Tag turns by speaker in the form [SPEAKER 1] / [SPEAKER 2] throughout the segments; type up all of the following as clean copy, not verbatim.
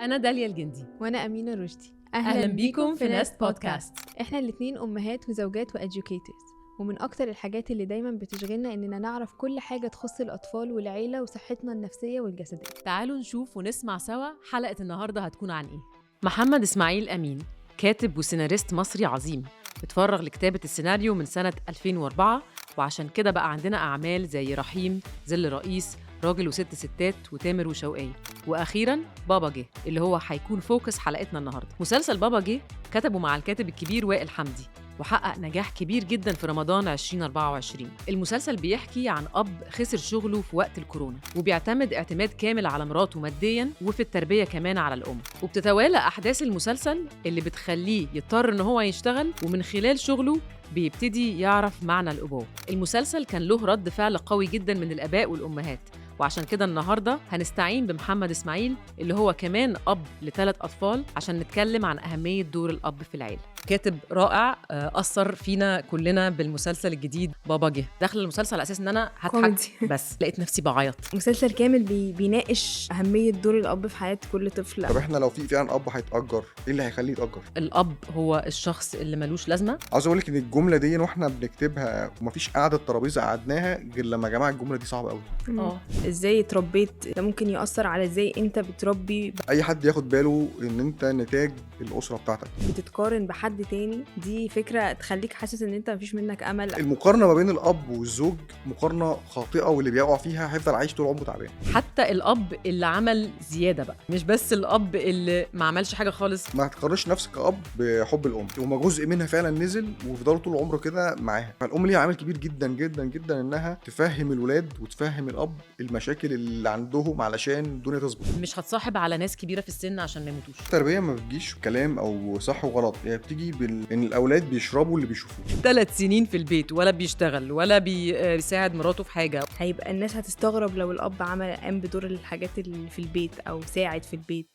[SPEAKER 1] أنا داليا الجندي.
[SPEAKER 2] وأنا أمينة رشدي.
[SPEAKER 1] أهلا بيكم في نست بودكاست.
[SPEAKER 2] إحنا الاتنين أمهات وزوجات و educators، ومن أكتر الحاجات اللي دايما بتشغلنا إننا نعرف كل حاجة تخص الأطفال والعيلة وصحتنا النفسية والجسدية.
[SPEAKER 1] تعالوا نشوف ونسمع سوا حلقة النهاردة هتكون عن إيه. محمد إسماعيل أمين كاتب وسيناريست مصري عظيم، اتفرغ لكتابة السيناريو من سنة 2004، وعشان كده بقى عندنا أعمال زي رحيم، ظل رئيس، راجل وست ستات، وتامر وشوقية، وأخيراً بابا جه اللي هو هيكون focus حلقتنا النهاردة. مسلسل بابا جه كتبه مع الكاتب الكبير وائل حمدي، وحقق نجاح كبير جداً في رمضان 2024. المسلسل بيحكي عن أب خسر شغله في وقت الكورونا، وبيعتمد اعتماد كامل على مراته مادياً وفي التربية كمان على الأم، وبتتوالى أحداث المسلسل اللي بتخليه يضطر إن هو يشتغل، ومن خلال شغله بيبتدي يعرف معنى الأبوة. المسلسل كان له رد فعل قوي جداً من الآباء والأمهات، وعشان كده النهاردة هنستعين بمحمد إسماعيل اللي هو كمان أب ل3 أطفال عشان نتكلم عن أهمية دور الأب في العيلة. كاتب رائع أثر فينا كلنا بالمسلسل الجديد بابا جه. داخل المسلسل على أساس إن أنا هضحك، بس لقيت نفسي بعيط.
[SPEAKER 3] مسلسل كامل بيناقش أهمية دور الأب في حياة كل طفل.
[SPEAKER 4] طب إحنا لو في فعلا أب هيتأجر، إيه اللي هيخليه يتأجر؟
[SPEAKER 1] الأب هو الشخص اللي ملوش لازمة.
[SPEAKER 4] عاوز أقول لك إن الجملة دي وإحنا بنكتبها ومفيش قعدة ترابيزة قعدناها غير لما يا جماعة الجملة دي صعبة قوي.
[SPEAKER 3] ازاي اتربيت ده ممكن يأثر على ازاي انت بتربي.
[SPEAKER 4] اي حد ياخد باله ان انت نتاج الاسرة بتاعتك.
[SPEAKER 3] بتتقارن بحد تاني، دي فكرة تخليك حاسس ان انت مفيش منك امل.
[SPEAKER 4] المقارنة ما بين الاب والزوج مقارنة خاطئه، واللي بيقع فيها هيفضل عايش طول عمره تعبان.
[SPEAKER 1] حتى الاب اللي عمل زيادة بقى، مش بس الاب اللي ما عملش حاجة خالص.
[SPEAKER 4] ما تقارنش نفسك كأب بحب الام، وما جزء منها فعلا نزل وفضلوا طول عمره كده معاها. فالام ليها عامل كبير جدا جدا جدا انها تفهم الولاد وتفهم الاب المشاكل اللي عندهم علشان الدنيا تظبط.
[SPEAKER 1] مش هتصاحب على ناس كبيرة في السن عشان ما يموتوش.
[SPEAKER 4] التربية ما بتجيش كلام او صح وغلط، هي يعني بتيجي ان الاولاد بيشربوا اللي بيشوفوه.
[SPEAKER 1] 3 سنين في البيت ولا بيشتغل ولا بيساعد مراته في حاجة.
[SPEAKER 3] هيبقى الناس هتستغرب لو الاب عمل قام بدور الحاجات اللي في البيت او ساعد في البيت.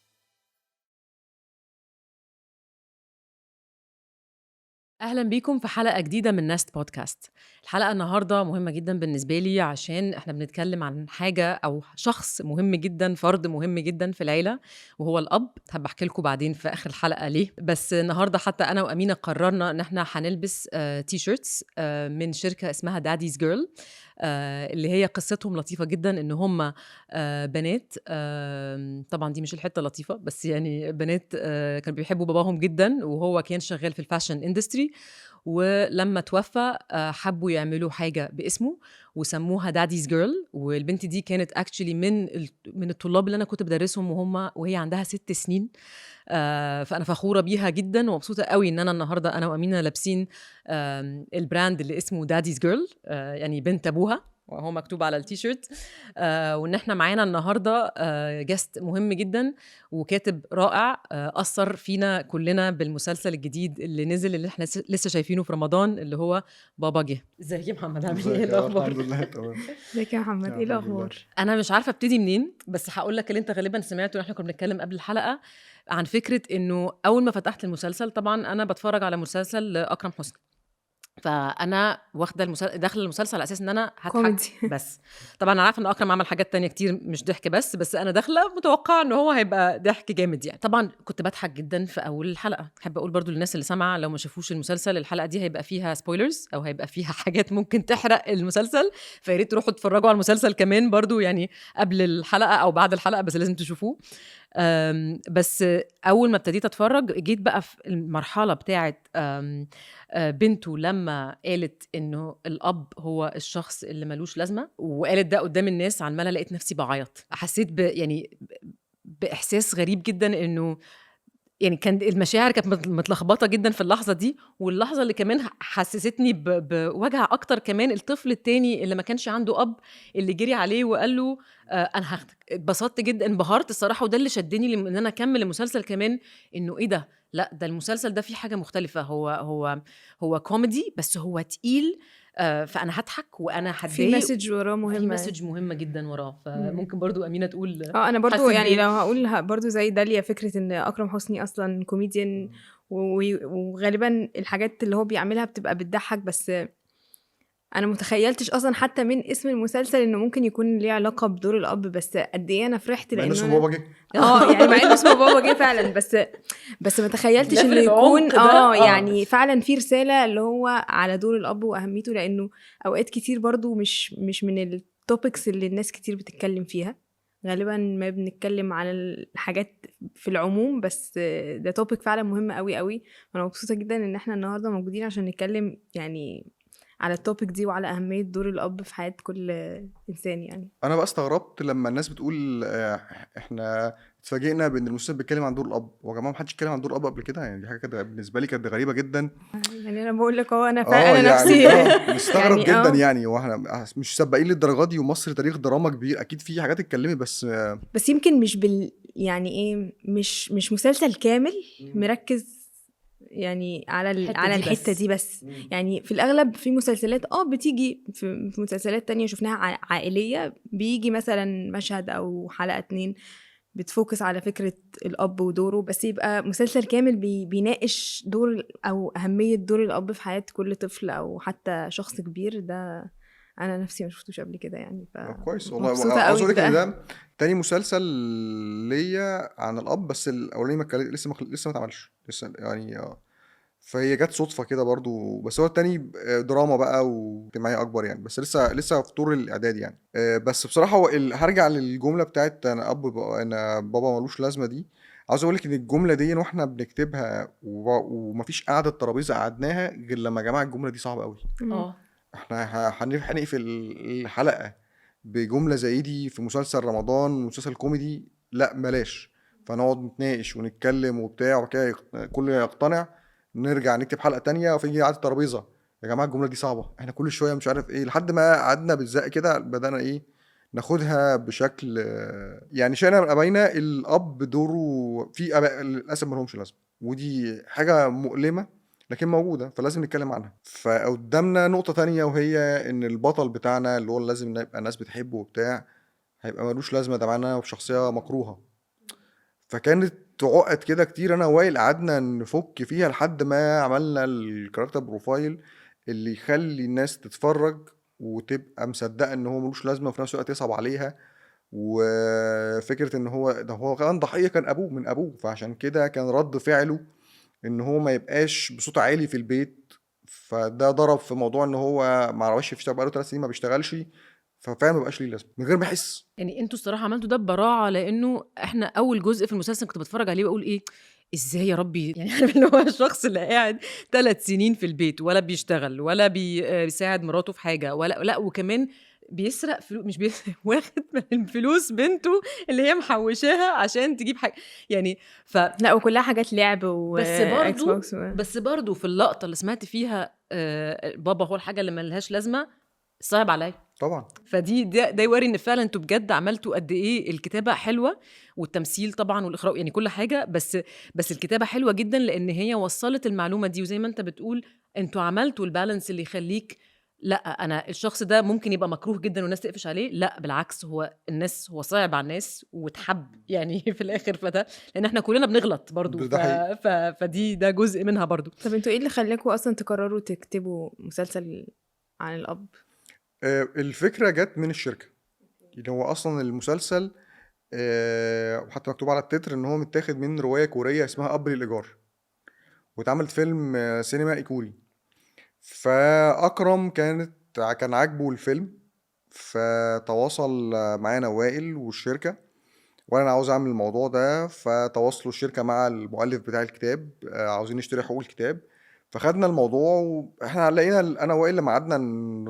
[SPEAKER 1] أهلا بيكم في حلقة جديدة من نست بودكاست. الحلقة النهاردة مهمة جدا بالنسبة لي عشان احنا بنتكلم عن حاجة أو شخص مهم جدا، فرد مهم جدا في العيلة، وهو الأب. هبقى أحكي لكم بعدين في آخر الحلقة ليه، بس النهاردة حتى أنا وأمينة قررنا إن احنا هنلبس T-shirts من شركة اسمها Daddy's Girl، اللي هي قصتهم لطيفة جدا، إن هم بنات، طبعا دي مش الحتة لطيفة، بس يعني بنات كانوا بيحبوا باباهم جدا، وهو كان شغال في ال fashion industry، ولما توفى حبوا يعملوا حاجة باسمه وسموها Daddy's Girl. والبنت دي كانت actually من الطلاب اللي أنا كنت بدرسهم وهي عندها 6 سنين. فأنا فخورة بيها جدا ومبسوطة قوي إن أنا النهاردة أنا وأمينة لابسين ال brand اللي اسمه Daddy's Girl، يعني بنت أبوها، وهو مكتوب على التيشيرت. وإن احنا معانا النهاردة guest مهم جدا وكاتب رائع، أثر فينا كلنا بالمسلسل الجديد اللي نزل، اللي احنا لسه شايفينه في رمضان، اللي هو بابا جه. ازيك يا محمد، عامل ايه الأخبار؟
[SPEAKER 4] الحمد لله تمام.
[SPEAKER 3] ازيك يا محمد، ايه الأخبار؟
[SPEAKER 1] أنا مش عارفة ابتدي منين، بس هقول لك اللي انت غالبا سمعته واحنا كنا بنتكلم قبل الحلقة عن فكرة إنه أول ما فتحت المسلسل، طبعا أنا بتفرج على مسلسل أكرم حسني، فانا واخده داخله المسلسل على اساس ان انا هضحك بس. طبعا انا عارفه ان اكرم عمل حاجات تانية كتير مش ضحك بس انا داخله متوقعه ان هو هيبقى ضحك جامد يعني. طبعا كنت بضحك جدا في اول الحلقة. احب اقول برضو للناس اللي سامعه لو ما شافوش المسلسل، الحلقة دي هيبقى فيها spoilers او هيبقى فيها حاجات ممكن تحرق المسلسل، فياريت تروحوا تتفرجوا على المسلسل كمان برضو، يعني قبل الحلقة او بعد الحلقة، بس لازم تشوفوه. بس اول ما ابتديت اتفرج جيت بقى في المرحلة بتاعه بنته لما قالت انه الاب هو الشخص اللي ملوش لازمه، وقالت ده قدام الناس عماله، لقيت نفسي بعيط. حسيت يعني باحساس غريب جدا، انه يعني كان المشاعر كانت متلخبطه جدا في اللحظة دي. واللحظة اللي كمان حسستني بوجع اكتر كمان الطفل التاني اللي ما كانش عنده اب، اللي جري عليه وقال له انا هاخدك. اتبسطت جدا، انبهرت الصراحة، وده اللي شدني ان انا اكمل المسلسل كمان، انه ايه ده، لا ده المسلسل ده فيه حاجة مختلفة، هو هو هو كوميدي بس هو تقيل، فانا هضحك وانا هتضايق،
[SPEAKER 3] في message وراه مهمة،
[SPEAKER 1] في message مهمة جدا وراه. فممكن برضو امينه تقول.
[SPEAKER 3] انا برضو يعني لو هقول برضو زي داليا، فكرة ان اكرم حسني اصلا كوميديان، وغالبا الحاجات اللي هو بيعملها بتبقى بتضحك، بس انا متخيلتش اصلا حتى من اسم المسلسل انه ممكن يكون ليه علاقة بدور الاب، بس قد ايه انا فرحت
[SPEAKER 4] مع
[SPEAKER 3] لانه
[SPEAKER 4] ان اسمه بابا جه.
[SPEAKER 3] يعني مع انه اسمه بابا جه فعلا، بس ما تخيلتش انه
[SPEAKER 1] level
[SPEAKER 3] يكون
[SPEAKER 1] العمق ده.
[SPEAKER 3] يعني فعلا في رسالة اللي هو على دور الاب واهميته، لانه اوقات كتير برضو مش من ال topics اللي الناس كتير بتتكلم فيها، غالبا ما بنتكلم على الحاجات في العموم، بس ده topic فعلا مهم قوي قوي. وانا مبسوطة جدا ان احنا النهارده موجودين عشان نتكلم يعني على ال topic دي وعلى أهمية دور الأب في حياة كل إنسان. يعني
[SPEAKER 4] انا بقى استغربت لما الناس بتقول احنا اتفاجئنا بان المسلسل بيتكلم عن دور الاب، ويا جماعة ما حدش اتكلم عن دور الاب قبل كده، يعني دي حاجة كده بالنسبة لي كانت غريبة جدا.
[SPEAKER 3] يعني انا بقول لك اهو انا فعلا انا
[SPEAKER 4] يعني
[SPEAKER 3] نفسي
[SPEAKER 4] مستغرب
[SPEAKER 3] يعني
[SPEAKER 4] جدا، يعني واحنا مش سباقين للدرجة دي، ومصر تاريخ دراما كبير اكيد في حاجات اتكلمت، بس
[SPEAKER 3] بس يمكن مش يعني ايه، مش مسلسل كامل مركز يعني على
[SPEAKER 1] الحتة
[SPEAKER 3] على
[SPEAKER 1] دي
[SPEAKER 3] الحتة
[SPEAKER 1] بس.
[SPEAKER 3] دي بس. يعني في الاغلب في مسلسلات بتيجي في مسلسلات تانية شفناها عائلية، بيجي مثلا مشهد او حلقة 2 بت focus على فكرة الاب ودوره، بس يبقى مسلسل كامل بيناقش دور او اهمية دور الاب في حياة كل طفل او حتى شخص كبير. ده انا نفسي ما شفتوش قبل كده يعني.
[SPEAKER 4] كويس والله.
[SPEAKER 3] مبسوطة
[SPEAKER 4] عاوز
[SPEAKER 3] قوي
[SPEAKER 4] اقول لك ان
[SPEAKER 3] بده.
[SPEAKER 4] ده تاني مسلسل ليا عن الاب، بس الاولاني ما لسه ما اتعملش لسه يعني، فهي جت صدفة كده برضو، بس هو التاني دراما بقى واجتماعية اكبر يعني، بس لسه في طور الاعداد يعني. بس بصراحة هو هرجع للجملة بتاعت انا اب انا بابا ملوش لازمه دي. عاوز اقول لك ان الجملة دي واحنا بنكتبها ومفيش قعدة ترابيزة قعدناها غير لما يا جماعة الجملة دي صعبة قوي. احنا هنقفل الحلقة بجملة زي دي في مسلسل رمضان، مسلسل كوميدي، لا بلاش. فنقعد نتناقش ونتكلم وبتاع وكده، كله يقتنع، نرجع نكتب حلقة تانية، وفي قعدة ترابيزة يا جماعة الجملة دي صعبة، احنا كل شوية مش عارف ايه، لحد ما قعدنا بالزق كده بدانا ايه ناخدها بشكل يعني شئنا من ابينا. الاب دوره في اباء للاسف ما لهمش لازمه، ودي حاجة مؤلمة لكن موجودة فلازم نتكلم عنها. فقدامنا نقطة تانية، وهي ان البطل بتاعنا اللي هو لازم نبقى الناس بتحبه وبتاع هيبقى ملوش لازمه، ده معانا بشخصية مكروهة. فكانت عقد كده كتير انا وائل قعدنا نفك فيها لحد ما عملنا ال character profile اللي يخلي الناس تتفرج وتبقى مصدقه ان هو ملوش لازمه، وفي نفس الوقت يصعب عليها. وفكره ان هو ده هو كان ضحية، كان ابوه من ابوه، فعشان كده كان رد فعله ان هو ما يبقاش بصوت عالي في البيت، فده ضرب في موضوع ان هو ما عرفش يشتغل بقاله 3 سنين ما بيشتغلش، ففعلا ما بقاش ليه لازمه من غير ما احس.
[SPEAKER 1] يعني انتوا الصراحة عملتوا ده ببراعه، لانه احنا اول جزء في المسلسل كنت بتفرج عليه واقول ايه ازاي يا ربي، يعني عارف اللي هو الشخص اللي قاعد 3 سنين في البيت ولا بيشتغل ولا بيساعد مراته في حاجة ولا لا، وكمان بيسرق فلوس، مش بيسرق، واخد من الفلوس بنته اللي هي محوشاها عشان تجيب حاجة يعني.
[SPEAKER 3] لا وكلها حاجات لعب
[SPEAKER 1] بس برضو بس برضو في اللقطة اللي سمعت فيها بابا هو الحاجة اللي ملهاش لازمه صعب عليا
[SPEAKER 4] طبعا.
[SPEAKER 1] فدي ده يوري ان فعلا انتوا بجد عملتوا قد ايه الكتابة حلوة، والتمثيل طبعا والاخراج، يعني كل حاجة، بس الكتابة حلوة جدا لان هي وصلت المعلومة دي. وزي ما انت بتقول انتوا عملتوا ال balance اللي يخليك لا انا الشخص ده ممكن يبقى مكروه جدا والناس تقفش عليه، لا بالعكس هو الناس هو صعب على الناس وتحب يعني في الاخر. فده لان احنا كلنا بنغلط برضو، فدي ده جزء منها برضو.
[SPEAKER 3] طب انتوا ايه اللي خلاكوا اصلا تقرروا تكتبوا مسلسل عن الاب؟
[SPEAKER 4] الفكرة جت من الشركة، اللي هو أصلا المسلسل وحتى مكتوب على التتر إن هو متاخد من رواية كورية اسمها أب للإيجار، واتعملت فيلم سينمائي كوري. فأكرم كان عاجبه الفيلم، فتواصل معانا وائل والشركة، وأنا عاوز أعمل الموضوع ده، فتواصلوا الشركة مع المؤلف بتاع الكتاب، عاوزين نشتري حقوق الكتاب. فخدنا الموضوع واحنا لقينا انا وائل لما قعدنا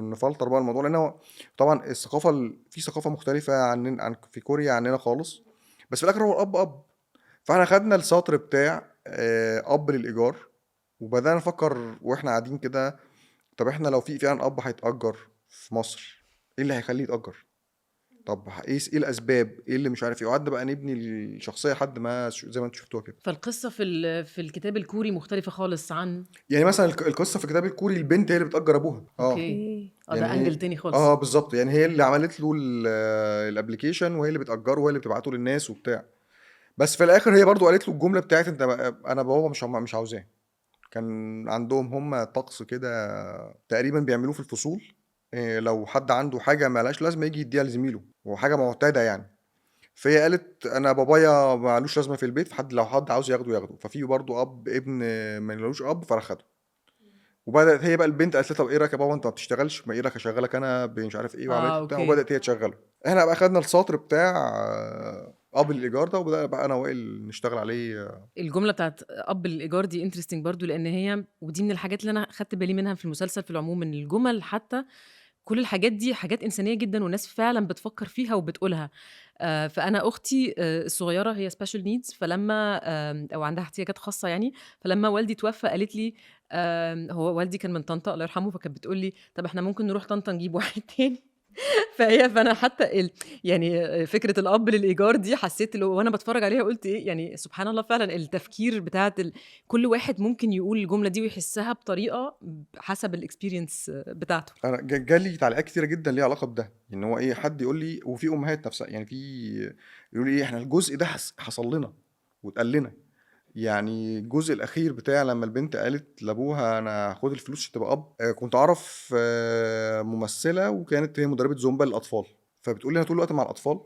[SPEAKER 4] نفلتر بقى الموضوع، لان طبعا الثقافة في ثقافة مختلفة عن في كوريا عننا خالص، بس في الاخر هو الاب اب. فاحنا خدنا السطر بتاع اب للايجار، وبدانا نفكر واحنا قاعدين كده، طب احنا لو في فعلا اب هيتاجر في مصر ايه اللي هيخليه يتاجر؟ طب ايه الاسباب؟ ايه اللي مش عارف ايه؟ وقعدنا بقى نبني الشخصية لحد ما زي ما انتوا شفتوها كده.
[SPEAKER 1] فالقصة في الكتاب الكوري مختلفة خالص عن
[SPEAKER 4] يعني مثلا القصة في الكتاب الكوري البنت هي اللي بتاجر ابوها.
[SPEAKER 1] okay ده angle تاني خالص.
[SPEAKER 4] بالظبط، يعني هي اللي عملت له ال application، وهي اللي بتاجره، وهي اللي بتبعته للناس وبتاع. بس في الاخر هي برضو قالت له الجملة بتاعت انت انا بابا مش عاوزاه. كان عندهم هم طقس كده تقريبا بيعملوه في الفصول، لو حد عنده حاجة ما لهاش لازمه يجي يديها لزميله، وحاجه معتادة يعني. فهي قالت انا بابايا مالوش لازمه في البيت، فحد لو حد عاوز ياخده ياخده. ففي برضو اب ابن ما لهوش اب فراح خده. وبدات هي بقى البنت قالت لها طب ايه رايك يا بابا انت ما بتشتغلش، ما ايه رايك اشغلك انا مش عارف ايه وعملت بتاع. وبدات هي تشغله. احنا بقى خدنا السطر بتاع اب الايجار ده، وبدأنا بقى انا وائل نشتغل عليه.
[SPEAKER 1] الجملة بتاعت اب الايجار دي interesting برضو، لان هي ودي من الحاجات اللي انا خدت بالي منها في المسلسل في العموم، ان الجمل حتى كل الحاجات دي حاجات انسانيه جدا والناس فعلا بتفكر فيها وبتقولها. فانا اختي الصغيرة هي special needs، فلما او عندها احتياجات خاصة يعني، فلما والدي توفى قالت لي، هو والدي كان من طنطا الله يرحمه، فكانت بتقول لي طب احنا ممكن نروح طنطا نجيب واحد تاني. فانا حتى يعني فكرة الاب للايجار دي حسيت اللي وانا بتفرج عليها قلت ايه يعني سبحان الله، فعلا التفكير بتاعت كل واحد ممكن يقول الجملة دي ويحسها بطريقة حسب ال experience بتاعته.
[SPEAKER 4] انا جالي تعليقات كتيرة جدا ليها علاقة بده، ان هو ايه حد يقول لي، وفي امهات نفسها يعني في يقول لي ايه احنا الجزء ده حصل لنا واتقال لنا. يعني الجزء الاخير بتاع لما البنت قالت لابوها انا هاخد الفلوس عشان تبقى اب، كنت اعرف ممثلة وكانت هي مدربه زومبا للاطفال، فبتقول لي انا طول الوقت مع الاطفال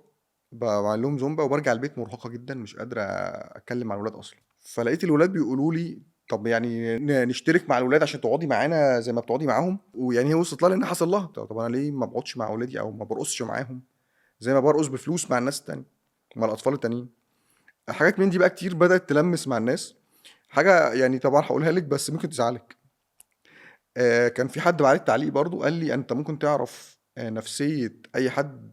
[SPEAKER 4] بعمل لهم زومبا وبرجع البيت مرهقة جدا مش قادرة اتكلم مع الولاد اصلا. فلقيت الولاد بيقولوا لي طب يعني نشترك مع الولاد عشان تقعدي معانا زي ما بتقعدي معاهم. ويعني هي وصلت لها لان حصل لها طب انا ليه ما بقعدش مع اولادي او ما برقصش معاهم زي ما برقص بفلوس مع الناس التانية مع الاطفال التانيين. حاجات من دي بقى كتير بدأت تلمس مع الناس. حاجة يعني طبعا هقولها لك بس ممكن تزعلك. كان في حد بعت تعليق برضو قال لي انت ممكن تعرف نفسية اي حد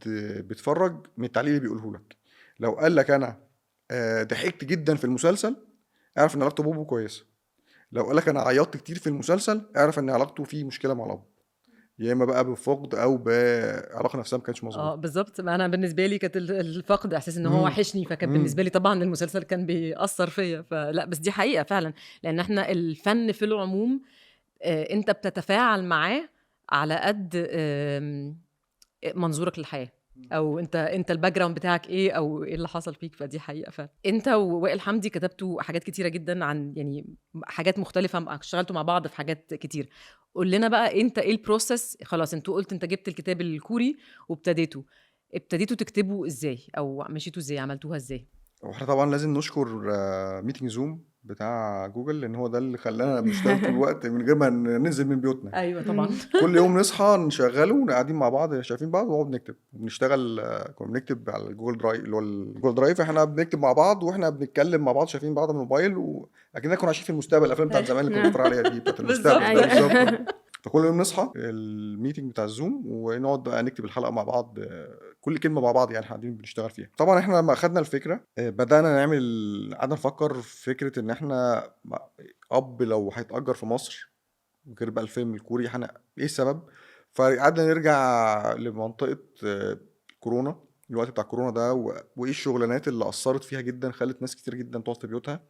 [SPEAKER 4] بيتفرج من التعليق اللي بيقوله لك. لو قال لك انا ضحكت جدا في المسلسل اعرف ان علاقته بابه كويسة. لو قال لك انا عيطت كتير في المسلسل اعرف ان علاقته فيه مشكلة مع الاب، يا اما بقى بفقد او بعلاقة نفسها ما كانتش مظبوطة.
[SPEAKER 1] بالظبط. ما انا بالنسبة لي كانت الفقد احساس ان هو وحشني، فكان بالنسبة لي طبعا المسلسل كان بيأثر فيا. فلا بس دي حقيقة فعلا، لان احنا الفن في العموم انت بتتفاعل معاه على قد منظورك للحياة، او انت ال background بتاعك ايه او ايه اللي حصل فيك. فدي حقيقة فعلا. انت ووائل حمدي كتبتوا حاجات كتيرة جدا عن يعني حاجات مختلفة، اشتغلتوا مع بعض في حاجات كتير. قول لنا بقى انت ايه ال process؟ خلاص انتوا قلت انت جبت الكتاب الكوري وابتديتوا تكتبوا ازاي او مشيتوا ازاي، عملتوها ازاي؟
[SPEAKER 4] واحنا طبعا لازم نشكر meeting Zoom بتاع جوجل، لان هو ده اللي خلانا بنشتغل طول الوقت من غير ما ننزل من بيوتنا.
[SPEAKER 1] ايوه طبعا.
[SPEAKER 4] كل يوم نصحى نشغله وقاعدين مع بعض شايفين بعض ونقعد نكتب وبنشتغل. كنا بنكتب على ال Google Drive اللي هو ال Google Drive، احنا بنكتب مع بعض واحنا بنتكلم مع بعض شايفين بعض من الموبايل، واكننا كنا عايشين في المستقبل. الافلام بتاعت زمان اللي كنا بنتفرج عليها دي بتاعت المستقبل بالظبط. فكل يوم نصحى ال meeting بتاع ال Zoom ونقعد بقى نكتب الحلقة مع بعض، كل كلمة مع بعض يعني احنا قاعدين بنشتغل فيها. طبعا احنا لما اخدنا الفكرة بدانا نعمل، قعدنا نفكر في فكرة ان احنا اب لو هيتاجر في مصر غير بقى الفيلم الكوري احنا ايه السبب. فقعدنا نرجع لمنطقه كورونا، الوقت بتاع كورونا ده، وايه الشغلانات اللي اثرت فيها جدا خلت ناس كتير جدا تقعد في بيوتها.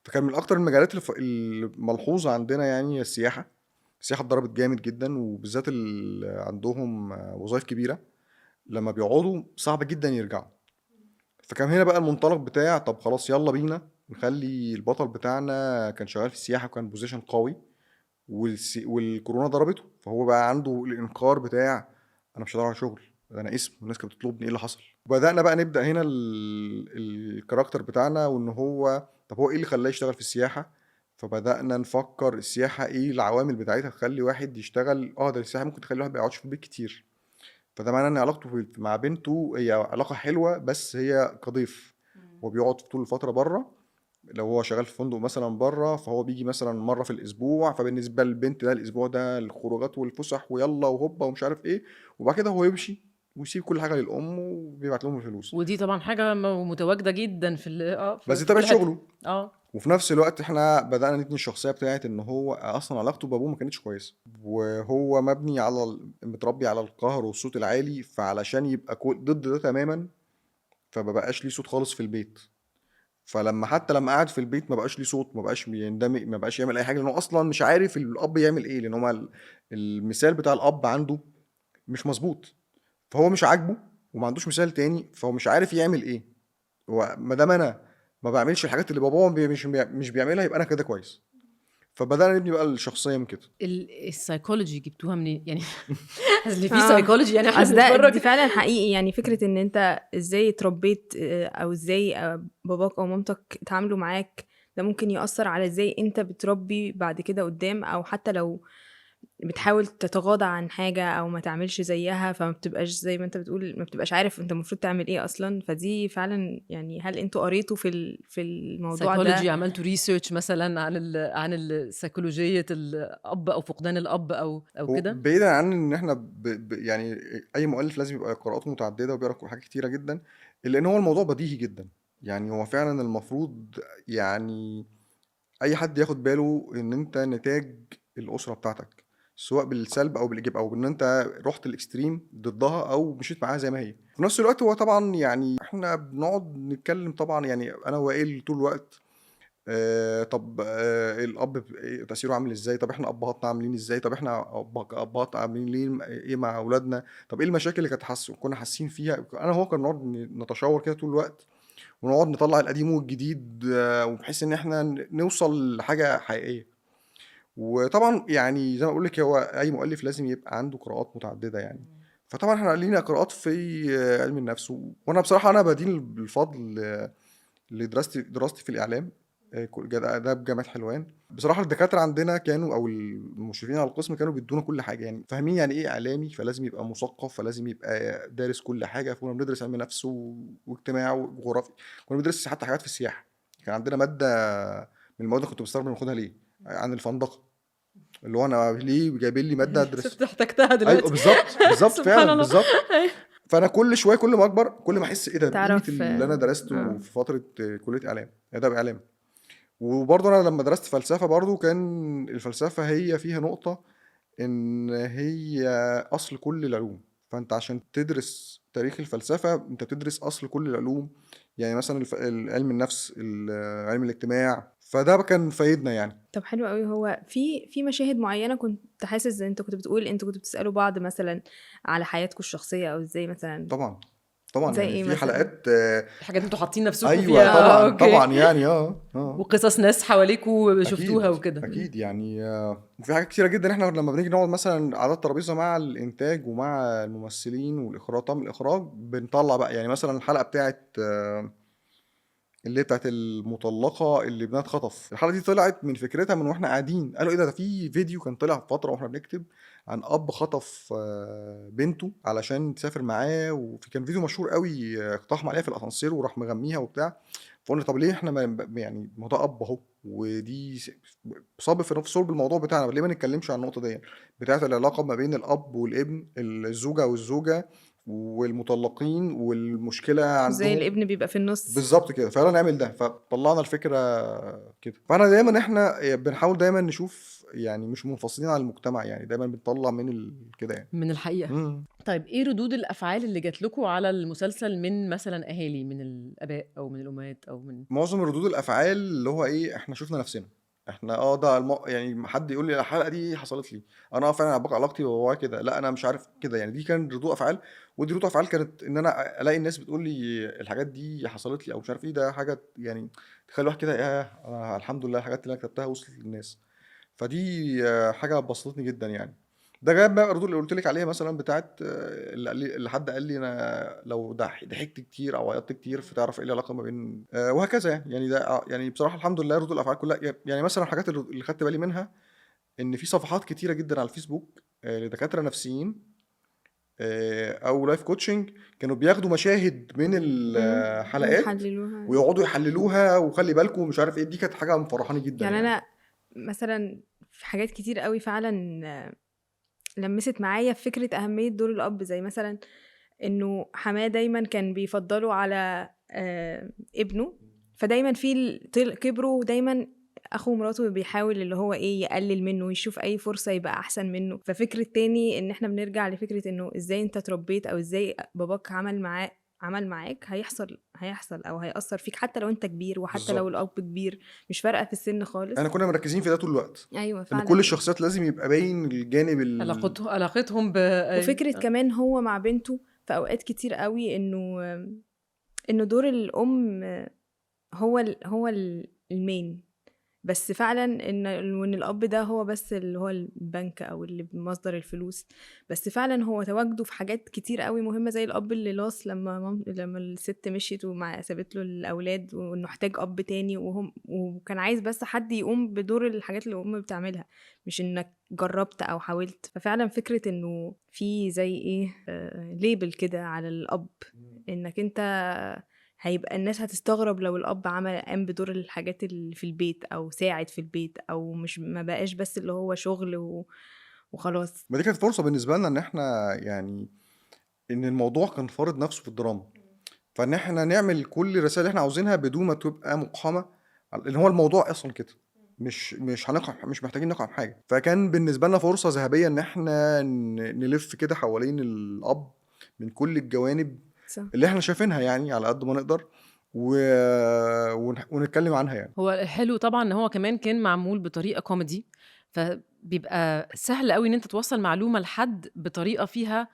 [SPEAKER 4] فكان من اكتر المجالات الملحوظة عندنا يعني السياحة. السياحة اتضربت جامد جدا، وبالذات اللي عندهم وظائف كبيرة لما بيقعدوا صعب جدا يرجعوا. فكان هنا بقى المنطلق بتاع طب خلاص يلا بينا نخلي البطل بتاعنا كان شغال في السياحة وكان position قوي، والكورونا ضربته، فهو بقى عنده الانكار بتاع انا مش هدور على شغل، انا اسم والناس كانت بتطلبني، ايه اللي حصل؟ بدأنا بقى نبدأ هنا ال character بتاعنا، وان هو طب هو ايه اللي خلاه يشتغل في السياحة. فبدأنا نفكر السياحة ايه العوامل بتاعتها تخلي واحد يشتغل. ده السياحة ممكن تخلي واحد ما يقعدش في البيت كتير، فده معناه ان علاقته مع بنته هي علاقة حلوة بس هي كضيف، هو بيقعد طول الفترة بره. لو هو شغال في فندق مثلا بره فهو بيجي مثلا مرة في الاسبوع، فبالنسبة للبنت ده الاسبوع ده الخروجات والفسح ويلا وهوبا ومش عارف ايه، وبعد كده هو يمشي ويسيب كل حاجة للام وبيبعت لهم الفلوس.
[SPEAKER 1] ودي طبعا حاجة متواجدة جدا في
[SPEAKER 4] بس دي طبيعة شغله. وفي نفس الوقت احنا بدأنا نبني الشخصية بتاعت ان هو اصلا علاقته بابوه ما كانتش كويسة، وهو مبني على متربي على القهر والصوت العالي، فعلشان يبقى ضد ده تماما فما بقاش ليه صوت خالص في البيت. فلما حتى لما قعد في البيت ما بقاش ليه صوت، ما بقاش بيندمج، ما بقاش يعمل اي حاجة، لانه اصلا مش عارف الاب يعمل ايه، لان هو المثال بتاع الاب عنده مش مظبوط، فهو مش عاجبه وما عندوش مثال تاني، فهو مش عارف يعمل ايه. هو ما دام انا ما بعملش الحاجات اللي بابا مش بيعملها يبقى انا كده كويس. فبدانا نبني بقى الشخصية من كده.
[SPEAKER 1] السايكولوجي جبتوها منين يعني؟ اصل في سايكولوجي يعني احنا
[SPEAKER 3] بنتفرج، دي فعلا حقيقي يعني. فكرة ان انت ازاي اتربيت او ازاي باباك او مامتك اتعاملوا معاك، ده ممكن يأثر على ازاي انت بتربي بعد كده قدام، او حتى لو بتحاول تتغاضى عن حاجة او ما تعملش زيها، فما بتبقاش زي ما انت بتقول، ما بتبقاش عارف انت المفروض تعمل ايه اصلا. فدي فعلا يعني، هل انتوا قريتوا في الموضوع ده؟
[SPEAKER 1] سايكولوجي، عملتوا research مثلا عن السيكولوجية الاب او فقدان الاب او كده؟
[SPEAKER 4] بعيدا عن ان احنا يعني اي مؤلف لازم يبقى قراءاته متعددة وبيقرا حاجات كتيرة جدا، لان هو الموضوع بديهي جدا يعني. هو فعلا المفروض يعني اي حد ياخد باله ان انت نتاج الاسرة بتاعتك، سواء بالسلب او بالايجاب، او ان انت رحت ال extreme ضدها او مشيت معاها زي ما هي. في نفس الوقت هو طبعا يعني احنا بنقعد نتكلم طبعا، يعني انا وائل طول الوقت، طب الاب تاثيره عامل ازاي، طب احنا ابهاتنا عاملين ازاي، طب احنا ابهاتنا عاملين ليه ايه مع اولادنا، طب ايه المشاكل اللي كانت كنا حاسين فيها. انا هو كنا بنقعد نتشاور كده طول الوقت، ونقعد نطلع القديم والجديد، وبحيث ان احنا نوصل لحاجة حقيقية. وطبعا يعني زي ما اقول لك، هو اي مؤلف لازم يبقى عنده قراءات متعددة يعني. فطبعا احنا لينا قراءات في علم النفس، وانا بصراحة انا بدين بالفضل لدراستي دراستي في الاعلام ده بجامعة حلوان. بصراحة الدكاترة عندنا كانوا او المشرفين على القسم كانوا بيدونا كل حاجة يعني، فاهمين يعني ايه اعلامي، فلازم يبقى مثقف، فلازم يبقى دارس كل حاجة. فكنا بندرس علم نفس واجتماع وجغرافيا، كنا بندرس حتى حاجات في السياحة. كان عندنا مادة من المواد كنت بستغرب بناخدها ليه، عن الفندقه، اللي هو انا ليه جايبين لي مادة ادرس؟
[SPEAKER 1] شفت احتجتها دلوقتي.
[SPEAKER 4] ايوه بالظبط بالظبط فعلا بالظبط. فانا كل شوية كل ما اكبر كل ما احس ايه ده قيمة اللي انا درسته في فترة كليه اعلام، اداب اعلام. وبرضه انا لما درست فلسفة برضه كان الفلسفة هي فيها نقطة ان هي اصل كل العلوم، فانت عشان تدرس تاريخ الفلسفة انت بتدرس اصل كل العلوم، يعني مثلا علم النفس، علم الاجتماع، فده كان فايدنا يعني.
[SPEAKER 3] طب حلو قوي. هو في مشاهد معينة كنت حاسس ان انت كنت بتقول انتوا كنتوا بتسالوا بعض مثلا على حياتكم الشخصية او ازاي مثلا؟
[SPEAKER 4] طبعا طبعا يعني إيه في حلقات
[SPEAKER 1] حاجات انتوا حاطين نفسكم
[SPEAKER 4] أيوة
[SPEAKER 1] فيها.
[SPEAKER 4] طبعا طبعا يعني
[SPEAKER 1] وقصص ناس حواليكوا شفتوها وكده.
[SPEAKER 4] اكيد يعني وفي حاجات كتيرة جدا احنا لما بنيجي نقعد مثلا على الترابيزة مع الانتاج ومع الممثلين والاخراج، طبعا الاخراج بنطلع بقى يعني مثلا الحلقة بتاعه اللي بتاعت المطلقة اللي ابنها اتخطف، الحلقة دي طلعت من فكرتها من واحنا قاعدين، قالوا ايه ده في فيديو كان طلع في فترة واحنا بنكتب عن اب خطف بنته علشان تسافر معاه، وفي كان فيديو مشهور قوي اقتحم عليها في الاسانسير وراح مغميها وبتاع. فقلنا طب ليه احنا ما يعني ما ده اب اهو، ودي صاب في نفس صلب الموضوع بتاعنا، ليه ما نتكلمش عن النقطة دي بتاعت العلاقة ما بين الاب والابن، الزوجة والزوجة والمطلقين والمشكلة عندهم
[SPEAKER 3] زي الابن بيبقى في النص
[SPEAKER 4] بالظبط كده. فعلا نعمل ده، فطلعنا الفكرة كده. فانا دايما احنا بنحاول دايما نشوف يعني مش منفصلين عن المجتمع يعني، دايما بنطلع من كده يعني
[SPEAKER 1] من الحقيقة. طيب ايه ردود الافعال اللي جات لكم على المسلسل من مثلا اهالي، من الاباء او من الامهات او من
[SPEAKER 4] معظم ردود الافعال اللي هو ايه، احنا شفنا نفسنا احنا ده يعني حد يقول لي الحلقة دي حصلت لي انا فعلا علاقتي ببابايا كده، لا انا مش عارف كده يعني. دي كانت ردود افعال، ودي ردود افعال كانت ان انا الاقي الناس بتقول لي الحاجات دي حصلت لي او مش عارف ايه، ده حاجة يعني تخلي الواحد كده انا الحمد لله الحاجات اللي انا كتبتها وصلت للناس، فدي حاجة بسطتني جدا يعني. ده جاب بقى الردود اللي قلت لك عليها مثلا بتاعت اللي حد قال لي انا لو ضحكت كتير او عيطت كتير فتعرف ايه العلاقة ما بين وهكذا يعني. ده يعني بصراحة الحمد لله ردود الافعال كلها يعني. مثلا الحاجات اللي خدت بالي منها ان في صفحات كتيرة جدا على الفيسبوك لدكاتره نفسيين او life coaching كانوا بياخدوا مشاهد من الحلقات ويقعدوا يحللوها وخلي بالكم مش عارف ايه. دي كانت حاجة مفرحاني جدا
[SPEAKER 3] يعني. انا مثلا في حاجات كتير قوي فعلا لمست معايا فكرة أهمية دور الأب، زي مثلا إنه حماه دايما كان بيفضله على ابنه، فدايما في كبره دايما أخو مراته بيحاول اللي هو إيه يقلل منه ويشوف أي فرصة يبقى أحسن منه. ففكرة تاني إن إحنا بنرجع لفكرة إنه إزاي أنت تربيت أو إزاي باباك عمل معاك هيحصل او هيأثر فيك حتى لو انت كبير وحتى بالزبط. لو الاب كبير، مش فارقه في السن خالص.
[SPEAKER 4] انا كنا مركزين في ده طول الوقت.
[SPEAKER 3] ايوه فعلا،
[SPEAKER 4] ان كل الشخصيات لازم يبقى باين الجانب
[SPEAKER 1] علاقتهم
[SPEAKER 3] وفكره كمان هو مع بنته في اوقات كتير قوي انه دور الام هو ال main، بس فعلا ان الاب ده هو بس اللي هو البنك او اللي بمصدر الفلوس، بس فعلا هو تواجده في حاجات كتير قوي مهمة، زي الاب اللي lost لما الست مشيت ومع سابت له الاولاد، وانه احتاج اب تاني، وكان عايز بس حد يقوم بدور الحاجات اللي الام بتعملها، مش انك جربت او حاولت. ففعلا فكرة انه في زي ايه label كده على الاب، انك انت هيبقى الناس هتستغرب لو الاب عمل قام بدور الحاجات اللي في البيت او ساعد في البيت، او مش ما بقاش بس اللي هو شغل وخلاص.
[SPEAKER 4] ما دي كانت فرصة بالنسبة لنا ان احنا يعني ان الموضوع كان فارض نفسه في الدراما، فان احنا نعمل كل الرسائل اللي احنا عاوزينها بدون ما تبقى مقحمه، اللي هو الموضوع اصلا كده مش هنقع، مش محتاجين نقع في حاجة. فكان بالنسبة لنا فرصة ذهبية ان احنا نلف كده حوالين الاب من كل الجوانب
[SPEAKER 3] صح.
[SPEAKER 4] اللي احنا شايفينها يعني على قد ما نقدر ونتكلم عنها يعني.
[SPEAKER 1] هو الحلو طبعا ان هو كمان كان معمول بطريقة كوميدي، فبيبقى سهل قوي ان انت توصل معلومة لحد بطريقة فيها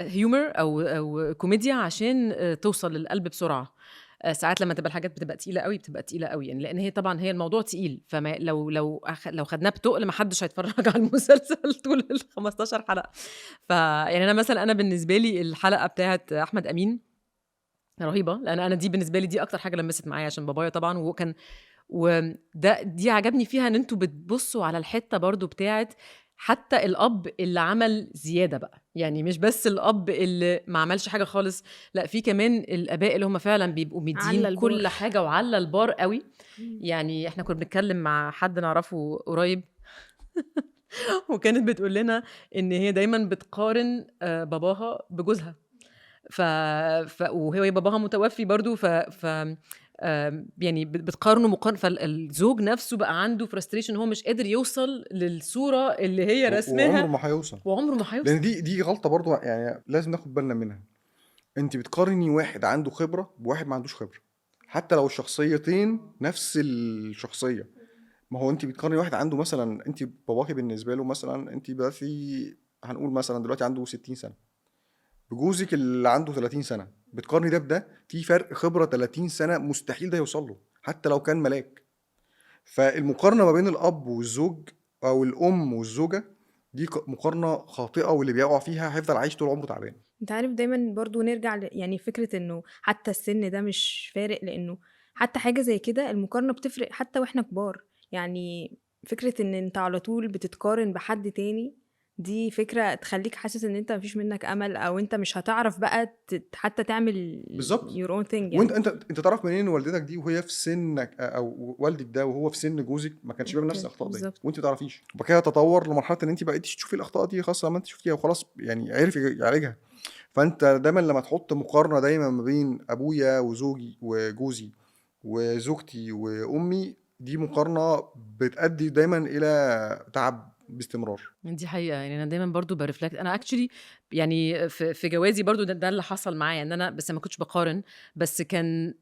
[SPEAKER 1] humor او كوميديا عشان توصل للقلب بسرعة. ساعات لما تبقى الحاجات بتبقى تقيلة قوي بتبقى تقيلة قوي يعني، لان هي طبعا هي الموضوع تقيل، فما لو لو لو خدناه بتقل ما حدش هيتفرج على المسلسل طول ال 15 حلقة. ف يعني انا مثلا انا بالنسبة لي الحلقة بتاعه احمد امين رهيبة، لان انا دي بالنسبة لي دي اكتر حاجة لمست معايا عشان بابايا طبعا، وكان وده دي عجبني فيها ان انتوا بتبصوا على الحتة برضو بتاعه حتى الاب اللي عمل زيادة بقى، يعني مش بس الاب اللي ما عملش حاجة خالص، لا في كمان الاباء اللي هم فعلا بيبقوا مدين كل حاجة وعلى البار قوي. يعني احنا كنا بنتكلم مع حد نعرفه قريب وكانت بتقول لنا ان هي دايما بتقارن باباها بجوزها، وهو باباها متوفي برضو، يعني بتقارنه مقارنة، فالزوج نفسه بقى عنده frustration، هو مش قادر يوصل للصورة اللي هي رسمها،
[SPEAKER 4] وعمره ما هيوصل،
[SPEAKER 1] وعمره ما هيوصل.
[SPEAKER 4] لان دي غلطه برضو يعني لازم ناخد بالنا منها. انت بتقارني واحد عنده خبره بواحد ما عندوش خبره، حتى لو الشخصيتين نفس الشخصية. ما هو انت بتقارني واحد عنده مثلا، انت باباكي بالنسبة له مثلا، انت دلوقتي هنقول مثلا دلوقتي عنده 60 سنة، بجوزك اللي عنده 30 سنة، بتقارني ده بده، في فرق خبره 30 سنة مستحيل ده يوصل له حتى لو كان ملاك. فالمقارنه ما بين الاب والزوج او الام والزوجة دي مقارنة خاطئه، واللي بيقع فيها هيفضل عايش طول عمره تعبان.
[SPEAKER 3] انت عارف دايما برضو نرجع يعني فكرة انه حتى السن ده مش فارق، لانه حتى حاجة زي كده المقارنة بتفرق حتى واحنا كبار. يعني فكرة ان انت على طول بتتقارن بحد تاني دي فكرة تخليك حاسس ان انت مفيش منك امل، او انت مش هتعرف بقى حتى تعمل
[SPEAKER 4] بالظبط
[SPEAKER 3] your own thing يعني.
[SPEAKER 4] وانت انت تعرف منين والدتك دي وهي في سنك، او والدك ده وهو في سن جوزك ما كانش بيعمل نفس الاخطاء دي، وانت ما تعرفيش. وبعد كده تطور لمرحلة ان انت بقيتي تشوفي الاخطاء دي خلاص لما انت شفتيها وخلاص يعني عرف يعالجها. فانت دايما لما تحط مقارنة دايما ما بين ابويا وزوجي وجوزي وزوجتي وامي، دي مقارنة بتؤدي دايما الى تعب باستمرار.
[SPEAKER 1] دي حقيقة. يعني انا دايما برضو ب reflect، انا actually يعني في جوازي برضو ده اللي حصل معايا، ان انا بس ما كنتش بقارن، بس كان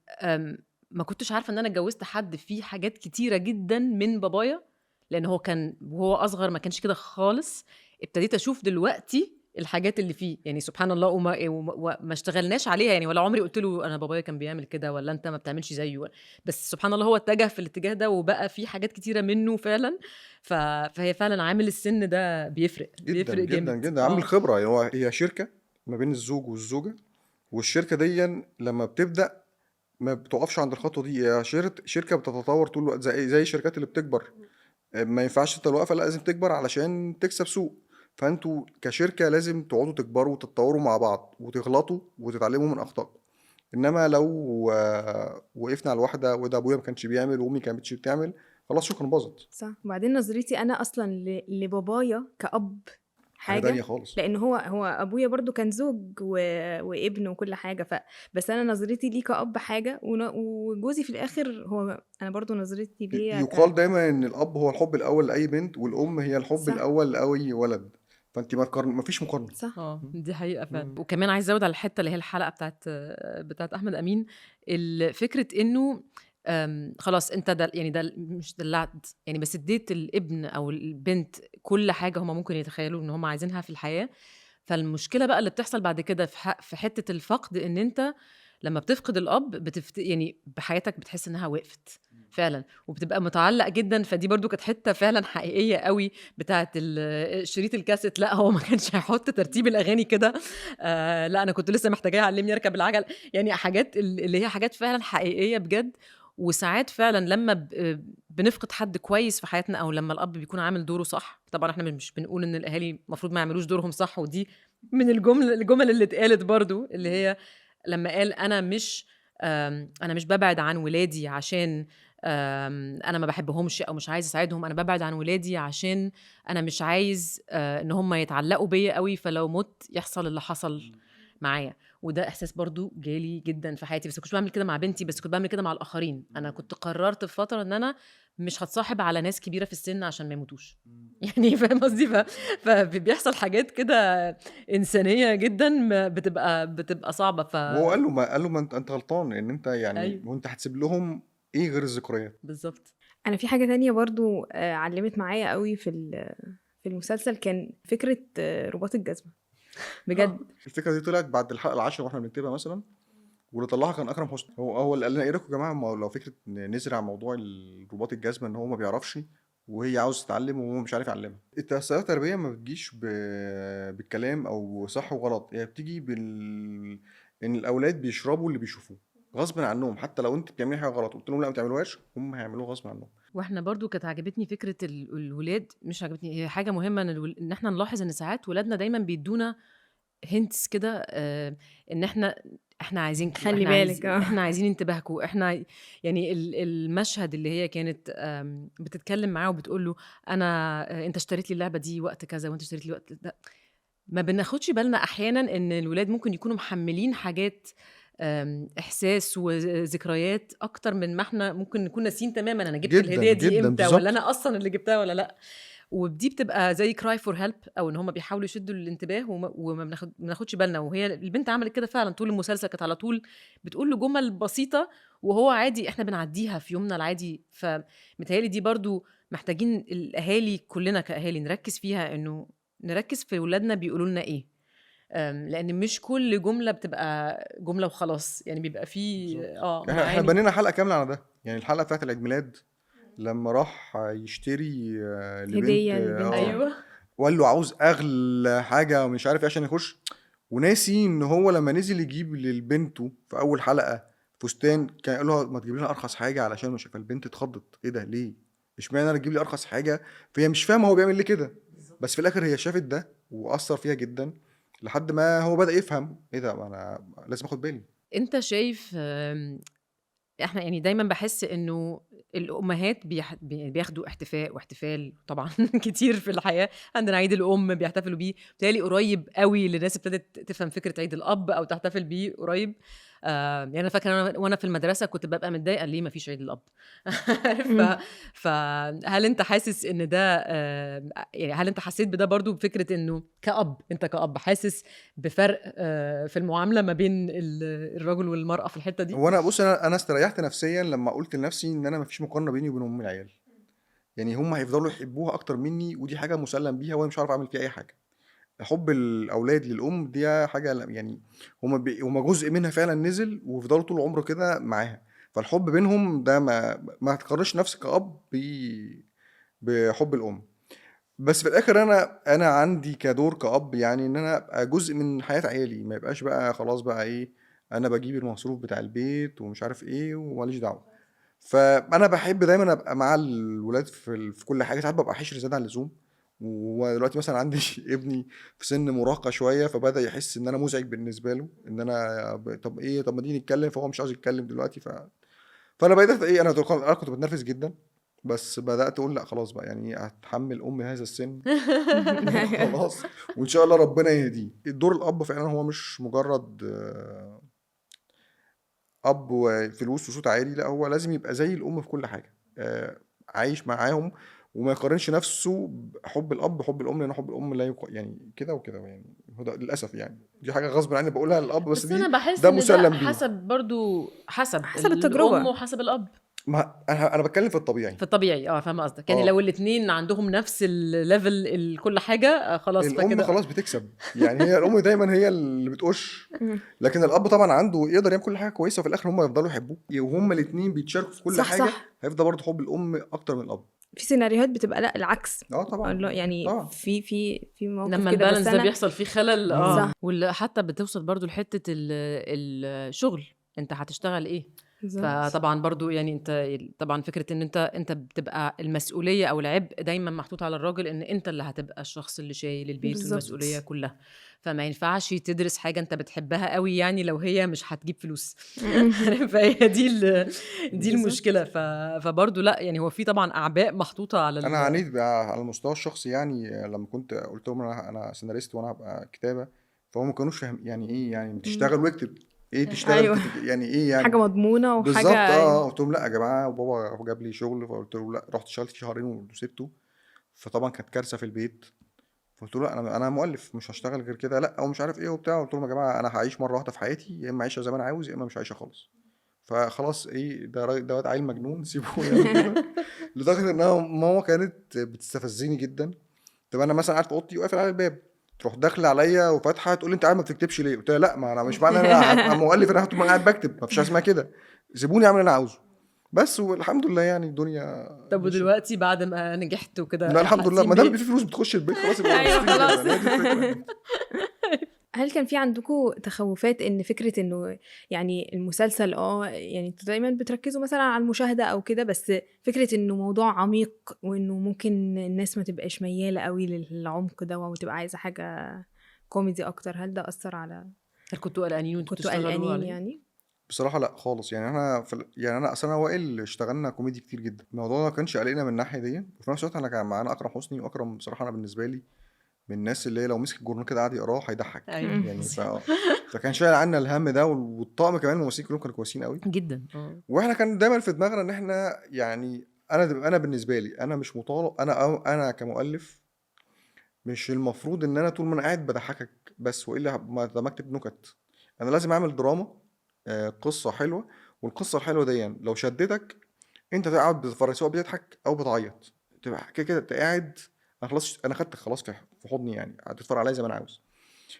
[SPEAKER 1] ما كنتش عارفه ان انا اتجوزت حد فيه حاجات كتيرة جدا من بابايا، لان هو كان وهو اصغر ما كانش كده خالص. ابتديت اشوف دلوقتي الحاجات اللي فيه، يعني سبحان الله، وما اشتغلناش عليها يعني، ولا عمري قلت له انا بابايا كان بيعمل كده ولا انت ما بتعملش زيه، بس سبحان الله هو اتجه في الاتجاه ده وبقى فيه حاجات كتيرة منه فعلا. فهي فعلا عامل السن ده بيفرق
[SPEAKER 4] جدا
[SPEAKER 1] بيفرق
[SPEAKER 4] جدا جدا. عامل خبره يعني، هو هي شركة ما بين الزوج والزوجة، والشركة دي لما بتبدا ما بتقفش عند الخطوة دي، هي شركة بتتطور طول الوقت، زي الشركات اللي بتكبر، ما ينفعش تفضل واقفة، لا لازم تكبر علشان تكسب سوق. فانتوا كشركة لازم تقعدوا تكبروا وتتطوروا مع بعض وتغلطوا وتتعلموا من اخطائكم. انما لو وقفنا على الواحدة وده ابويا ما كانش بيعمل وامي كانتش بتعمل، خلاص شكرا باظت.
[SPEAKER 3] صح. وبعدين نظرتي انا اصلا لبابايا كأب حاجة
[SPEAKER 4] تانية خالص،
[SPEAKER 3] لان هو ابويا برضو كان زوج وابن وكل حاجة، بس انا نظرتي ليه كأب حاجة، وجوزي في الاخر هو انا برضو نظرتي ليه
[SPEAKER 4] يقال دايما ان الاب هو الحب الاول لاي بنت، والام هي الحب
[SPEAKER 3] صح.
[SPEAKER 4] الاول لاي ولد. فانت ما تقارن، ما فيش مقارنة.
[SPEAKER 3] صح.
[SPEAKER 1] دي حقيقة فعلا. وكمان عايز ازود على الحتة اللي هي الحلقة بتاعت احمد امين، فكرة انه خلاص انت دل يعني دل مش دلعت يعني، بس اديت الابن او البنت كل حاجة هما ممكن يتخيلوا ان هما عايزينها في الحياة. فالمشكلة بقى اللي بتحصل بعد كده في حتة الفقد، ان انت لما بتفقد الاب يعني بحياتك بتحس انها وقفت. فعلا، وبتبقى متعلق جدا. فدي برضو كانت حتة فعلا حقيقية قوي بتاعه شريط الكاسيت. لا هو ما كانش هيحط ترتيب الاغاني كده، لا انا كنت لسه محتاجاه يعلمني اركب العجل، يعني حاجات اللي هي حاجات فعلا حقيقية بجد. وساعات فعلا لما بنفقد حد كويس في حياتنا، او لما الاب بيكون عامل دوره صح، طبعا احنا مش بنقول ان الاهالي المفروض ما يعملوش دورهم صح، ودي من الجمل اللي اتقالت برضو، اللي هي لما قال انا مش ببعد عن ولادي عشان انا ما بحبهمش او مش عايز اساعدهم، انا ببعد عن ولادي عشان انا مش عايز ان هم يتعلقوا بيا قوي، فلو مت يحصل اللي حصل معايا. وده احساس برضو جالي جدا في حياتي، بس كنتش بعمل كده مع بنتي، بس كنت بعمل كده مع الاخرين. انا كنت قررت في فترة ان انا مش هتصاحب على ناس كبيرة في السن عشان ما يموتوش، يعني فاهم قصدي؟ فبيحصل حاجات كده انسانيه جدا بتبقى صعبة.
[SPEAKER 4] وهو قال له ما انت غلطان ان انت يعني أيوه. وانت هتسيب لهم ايه غير الذكريات
[SPEAKER 1] بالظبط.
[SPEAKER 3] انا في حاجة تانية برضو علمت معايا قوي في المسلسل، كان فكرة رباط الجزمة بجد.
[SPEAKER 4] الفكرة دي طلعت بعد الحلقة 10 واحنا بنكتبها مثلا، واللي طلعها كان اكرم حسني، هو اللي قال لنا ايه رايكم يا جماعة لو فكرة نزرع موضوع رباط الجزمة، ان هو ما بيعرفش وهي عاوز تتعلم وهو مش عارف يعلمها. التربية ما بتجيش بالكلام او صح وغلط، هي بتيجي ان الاولاد بيشربوا اللي بيشوفوه غصب عنهم، حتى لو انت بتعملي حاجة غلط قلت لهم لا ما تعملوهاش، هم هيعملوها غصب عنهم.
[SPEAKER 1] واحنا برضو كانت عجبتني فكرة الولاد، مش عجبتني، هي حاجة مهمة ان احنا نلاحظ ان ساعات ولادنا دايما بيدونا hints كده، ان احنا عايزين،
[SPEAKER 3] خلي بالك،
[SPEAKER 1] احنا عايزين انتباهكم، احنا يعني المشهد اللي هي كانت بتتكلم معاه وبتقول له انا انت اشتريت لي اللعبة دي وقت كذا وانت اشتريت لي وقت ده. ما بناخدش بالنا احيانا ان الولاد ممكن يكونوا محملين حاجات، احساس وذكريات اكتر من ما احنا ممكن نكون ناسيين تماما انا جبت الهدية دي امتى، ولا انا اصلا اللي جبتها ولا لا. ودي بتبقى زي cry for help، او ان هم بيحاولوا يشدوا الانتباه وما بناخدش بالنا. وهي البنت عملت كده فعلا طول المسلسل، كانت على طول بتقول له جمل بسيطة وهو عادي، احنا بنعديها في يومنا العادي. فمتهيألي دي برضو محتاجين الاهالي كلنا كاهالي نركز فيها، انه نركز في ولادنا بيقولوا لنا ايه، لان مش كل جملة بتبقى جملة وخلاص، يعني بيبقى فيه
[SPEAKER 4] احنا بنينا حلقة كاملة على ده، يعني الحلقة بتاعت العيد ميلاد لما راح يشتري
[SPEAKER 3] هديه لبنت،
[SPEAKER 1] ايوه،
[SPEAKER 4] وقال له عاوز اغلى حاجة ومش عارف ايه عشان يخش، وناسي ان هو لما نزل يجيب للبنته في اول حلقة فستان كان يقول لها ما تجيب لنا ارخص حاجة علشان مش، فالبنت اتخضت، ايه ده ليه، اشمعنى انا تجيب لي ارخص حاجة، فهي مش فاهمه هو بيعمل ليه كده، بس في الاخر هي شافت ده واثر فيها جدا لحد ما هو بدأ يفهم ايه ده، انا لازم اخد بالي.
[SPEAKER 1] انت شايف احنا يعني دايما بحس انه الامهات بياخدوا احتفاء واحتفال طبعا كتير في الحياة، عندنا عيد الام بيحتفلوا بيه، بالتالي قريب قوي للناس ابتدت تفهم فكرة عيد الاب او تحتفل بيه قريب. يعني انا فاكره وانا في المدرسة كنت ببقى متضايقة ليه ما فيش عيد الاب. فهل انت حاسس ان ده يعني هل انت حسيت بده برضو، بفكره انه كأب، انت كأب حاسس بفرق في المعاملة ما بين الرجل والمراة في الحتة دي؟
[SPEAKER 4] هو انا بص، انا استريحت نفسيا لما قلت لنفسي ان انا ما فيش مقارنة بيني وبين ام العيال، يعني هم هيفضلوا يحبوها اكتر مني، ودي حاجة مسلم بيها وانا مش عارف اعمل فيها اي حاجة. حب الاولاد للام دي حاجة يعني هم جزء منها فعلا نزل وفضلوا طول عمره كده معاها، فالحب بينهم ده ما تقارنش نفسك كأب بحب الام. بس في الاخر انا عندي كدور كأب، يعني ان انا ابقى جزء من حياة عيالي، ما يبقاش بقى خلاص بقى ايه انا بجيب المصروف بتاع البيت ومش عارف ايه وماليش دعوه. فانا بحب دايما ابقى مع الولاد في كل حاجة، ساعات ببقى حشر زيادة عن اللزوم، ودلوقتي مثلا عندي ابني في سن مراهقة شوية، فبدا يحس ان انا مزعج بالنسبة له، ان انا طب ايه، طب ما تيجي نتكلم، فهو مش عاوز يتكلم دلوقتي. فانا بقيت ايه، انا كنت بتنرفز جدا، بس بدات اقول لا خلاص بقى، يعني هتحمل امي هذا السن خلاص، وان شاء الله ربنا يهديه. الدور الاب فعلا هو مش مجرد اب وفلوس وصوت عالي، لا هو لازم يبقى زي الام في كل حاجة، عايش معاهم، وما يقارنش نفسه بحب الاب بحب الام، لان حب الام لا يعني كده وكده، يعني هو ده للاسف، يعني دي حاجة غصب عني بقولها للاب، بس دي
[SPEAKER 1] انا بحس
[SPEAKER 4] ده مسلم بيه،
[SPEAKER 1] حسب برضو، حسب
[SPEAKER 3] التجربة
[SPEAKER 1] الام وحسب الاب.
[SPEAKER 4] ما انا بتكلم في الطبيعي.
[SPEAKER 1] في الطبيعي فاهمه قصدك. يعني لو الاثنين عندهم نفس ال level كل حاجة خلاص،
[SPEAKER 4] الام خلاص بتكسب يعني، هي الام دايما هي اللي بتقش، لكن الاب طبعا عنده يقدر يعمل كل حاجة كويسة، وفي الاخر هم يفضلوا يحبوه، وهم الاثنين بيتشاركوا في كل
[SPEAKER 3] صح
[SPEAKER 4] حاجة.
[SPEAKER 3] صح.
[SPEAKER 4] هيفضل برضه حب الام اكتر من الاب.
[SPEAKER 3] في سيناريوهات بتبقى لا العكس.
[SPEAKER 4] طبعا
[SPEAKER 3] يعني
[SPEAKER 4] طبعا.
[SPEAKER 3] في في في مواقف
[SPEAKER 1] لما
[SPEAKER 3] كده،
[SPEAKER 1] ال balance
[SPEAKER 3] بس
[SPEAKER 1] ده بيحصل فيه خلل.
[SPEAKER 3] صح.
[SPEAKER 1] وحتى بتوصل برضو لحته الشغل، انت هتشتغل ايه. فطبعا برضو يعني انت طبعا فكرة ان انت بتبقى المسؤولية او العبء دايما محطوط على الراجل، ان انت اللي هتبقى الشخص اللي شايل البيت والمسؤولية كلها، فما ينفعش تدرس حاجة انت بتحبها قوي يعني لو هي مش هتجيب فلوس. فهي دي المشكلة. فبرضو لا يعني هو في طبعا اعباء محطوطة على
[SPEAKER 4] انا عانيت على المستوى الشخصي يعني، لما كنت قلت لهم انا سيناريست وانا هبقى كتابه، فهم ما كانوش فاهم يعني ايه يعني تشتغل واكتب ايه، تشتغل.
[SPEAKER 3] أيوة.
[SPEAKER 4] يعني ايه يعني
[SPEAKER 3] حاجة مضمونه وحاجه
[SPEAKER 4] بالظبط. قلت لهم لا يا جماعة، وبابا جاب لي شغل، فقلت له لا، رحت اشتغلت شهرين وسبته، فطبعا كانت كارثة في البيت. فقلت له لا انا مؤلف مش هشتغل غير كده، لا او مش عارف ايه وبتاع. قلت لهم يا جماعة انا هعيش مرة واحدة في حياتي، يا اما اعيشها زي ما انا عاوز يا اما مش عايشه خالص. فخلاص ايه ده واد عيل مجنون سيبوه يعني. لدرجة ان ماما كانت بتستفزني جدا. طب انا مثلا قاعد في اوضتي وقافل على الباب، تروح داخله عليا وفاتحه تقول لي انت قاعد ما بتكتبش ليه؟ قلت لها لا، ما انا مش معنى انا مؤلف انا طول ما انا قاعد بكتب، ما فيش حاجة اسمها كده، سيبوني اعمل اللي انا عاوزه بس. والحمد لله يعني الدنيا.
[SPEAKER 1] طب ودلوقتي بعد ما نجحت وكده؟
[SPEAKER 4] لا الحمد لله، ما دام في فلوس بتخش البيت خلاص يبقى.
[SPEAKER 3] ايوه خلاص. هل كان في عندكم تخوفات ان فكرة انه يعني المسلسل يعني انتوا دايما بتركزوا مثلا على المشاهدة او كده، بس فكرة انه موضوع عميق وانه ممكن الناس ما تبقاش مياله قوي للعمق ده وتبقى عايزه حاجة كوميدي اكتر، هل ده اثر على
[SPEAKER 1] هل كنتوا قلقانين وانتوا
[SPEAKER 3] كنتوا
[SPEAKER 1] بتشتغلوا
[SPEAKER 3] قلقانين
[SPEAKER 1] عليه؟
[SPEAKER 3] يعني؟
[SPEAKER 4] بصراحة لا خالص يعني. انا يعني انا اصلا وائل اشتغلنا كوميدي كتير جدا، الموضوع ما كانش قلقنا من الناحية دي. وفي نفس الوقت انا كان معانا اكرم حسني، واكرم بصراحة انا بالنسبة لي من الناس اللي لو مسك الجورنال كده قعد يقراه هيضحك.
[SPEAKER 1] أيوة.
[SPEAKER 4] يعني فكان شايل عنا الهم ده، والطاقم كمان الممثلين كلهم كانوا كويسين قوي
[SPEAKER 1] جدا.
[SPEAKER 4] واحنا كان دايما في دماغنا ان احنا يعني انا بالنسبة لي انا مش مطالب، انا كمؤلف مش المفروض ان انا طول ما انا قاعد بضحكك بس، والا ما اكتب نكت. انا لازم اعمل دراما، قصة حلوة، والقصه الحلوة دي لو شدتك انت تقعد بتتفرج، سواء بتضحك او بتعيط، تبقى كده كده انت قاعد. انا خلاص انا خدتك خلاص في حضني يعني، هتتفرج عليا زي ما انا عاوز.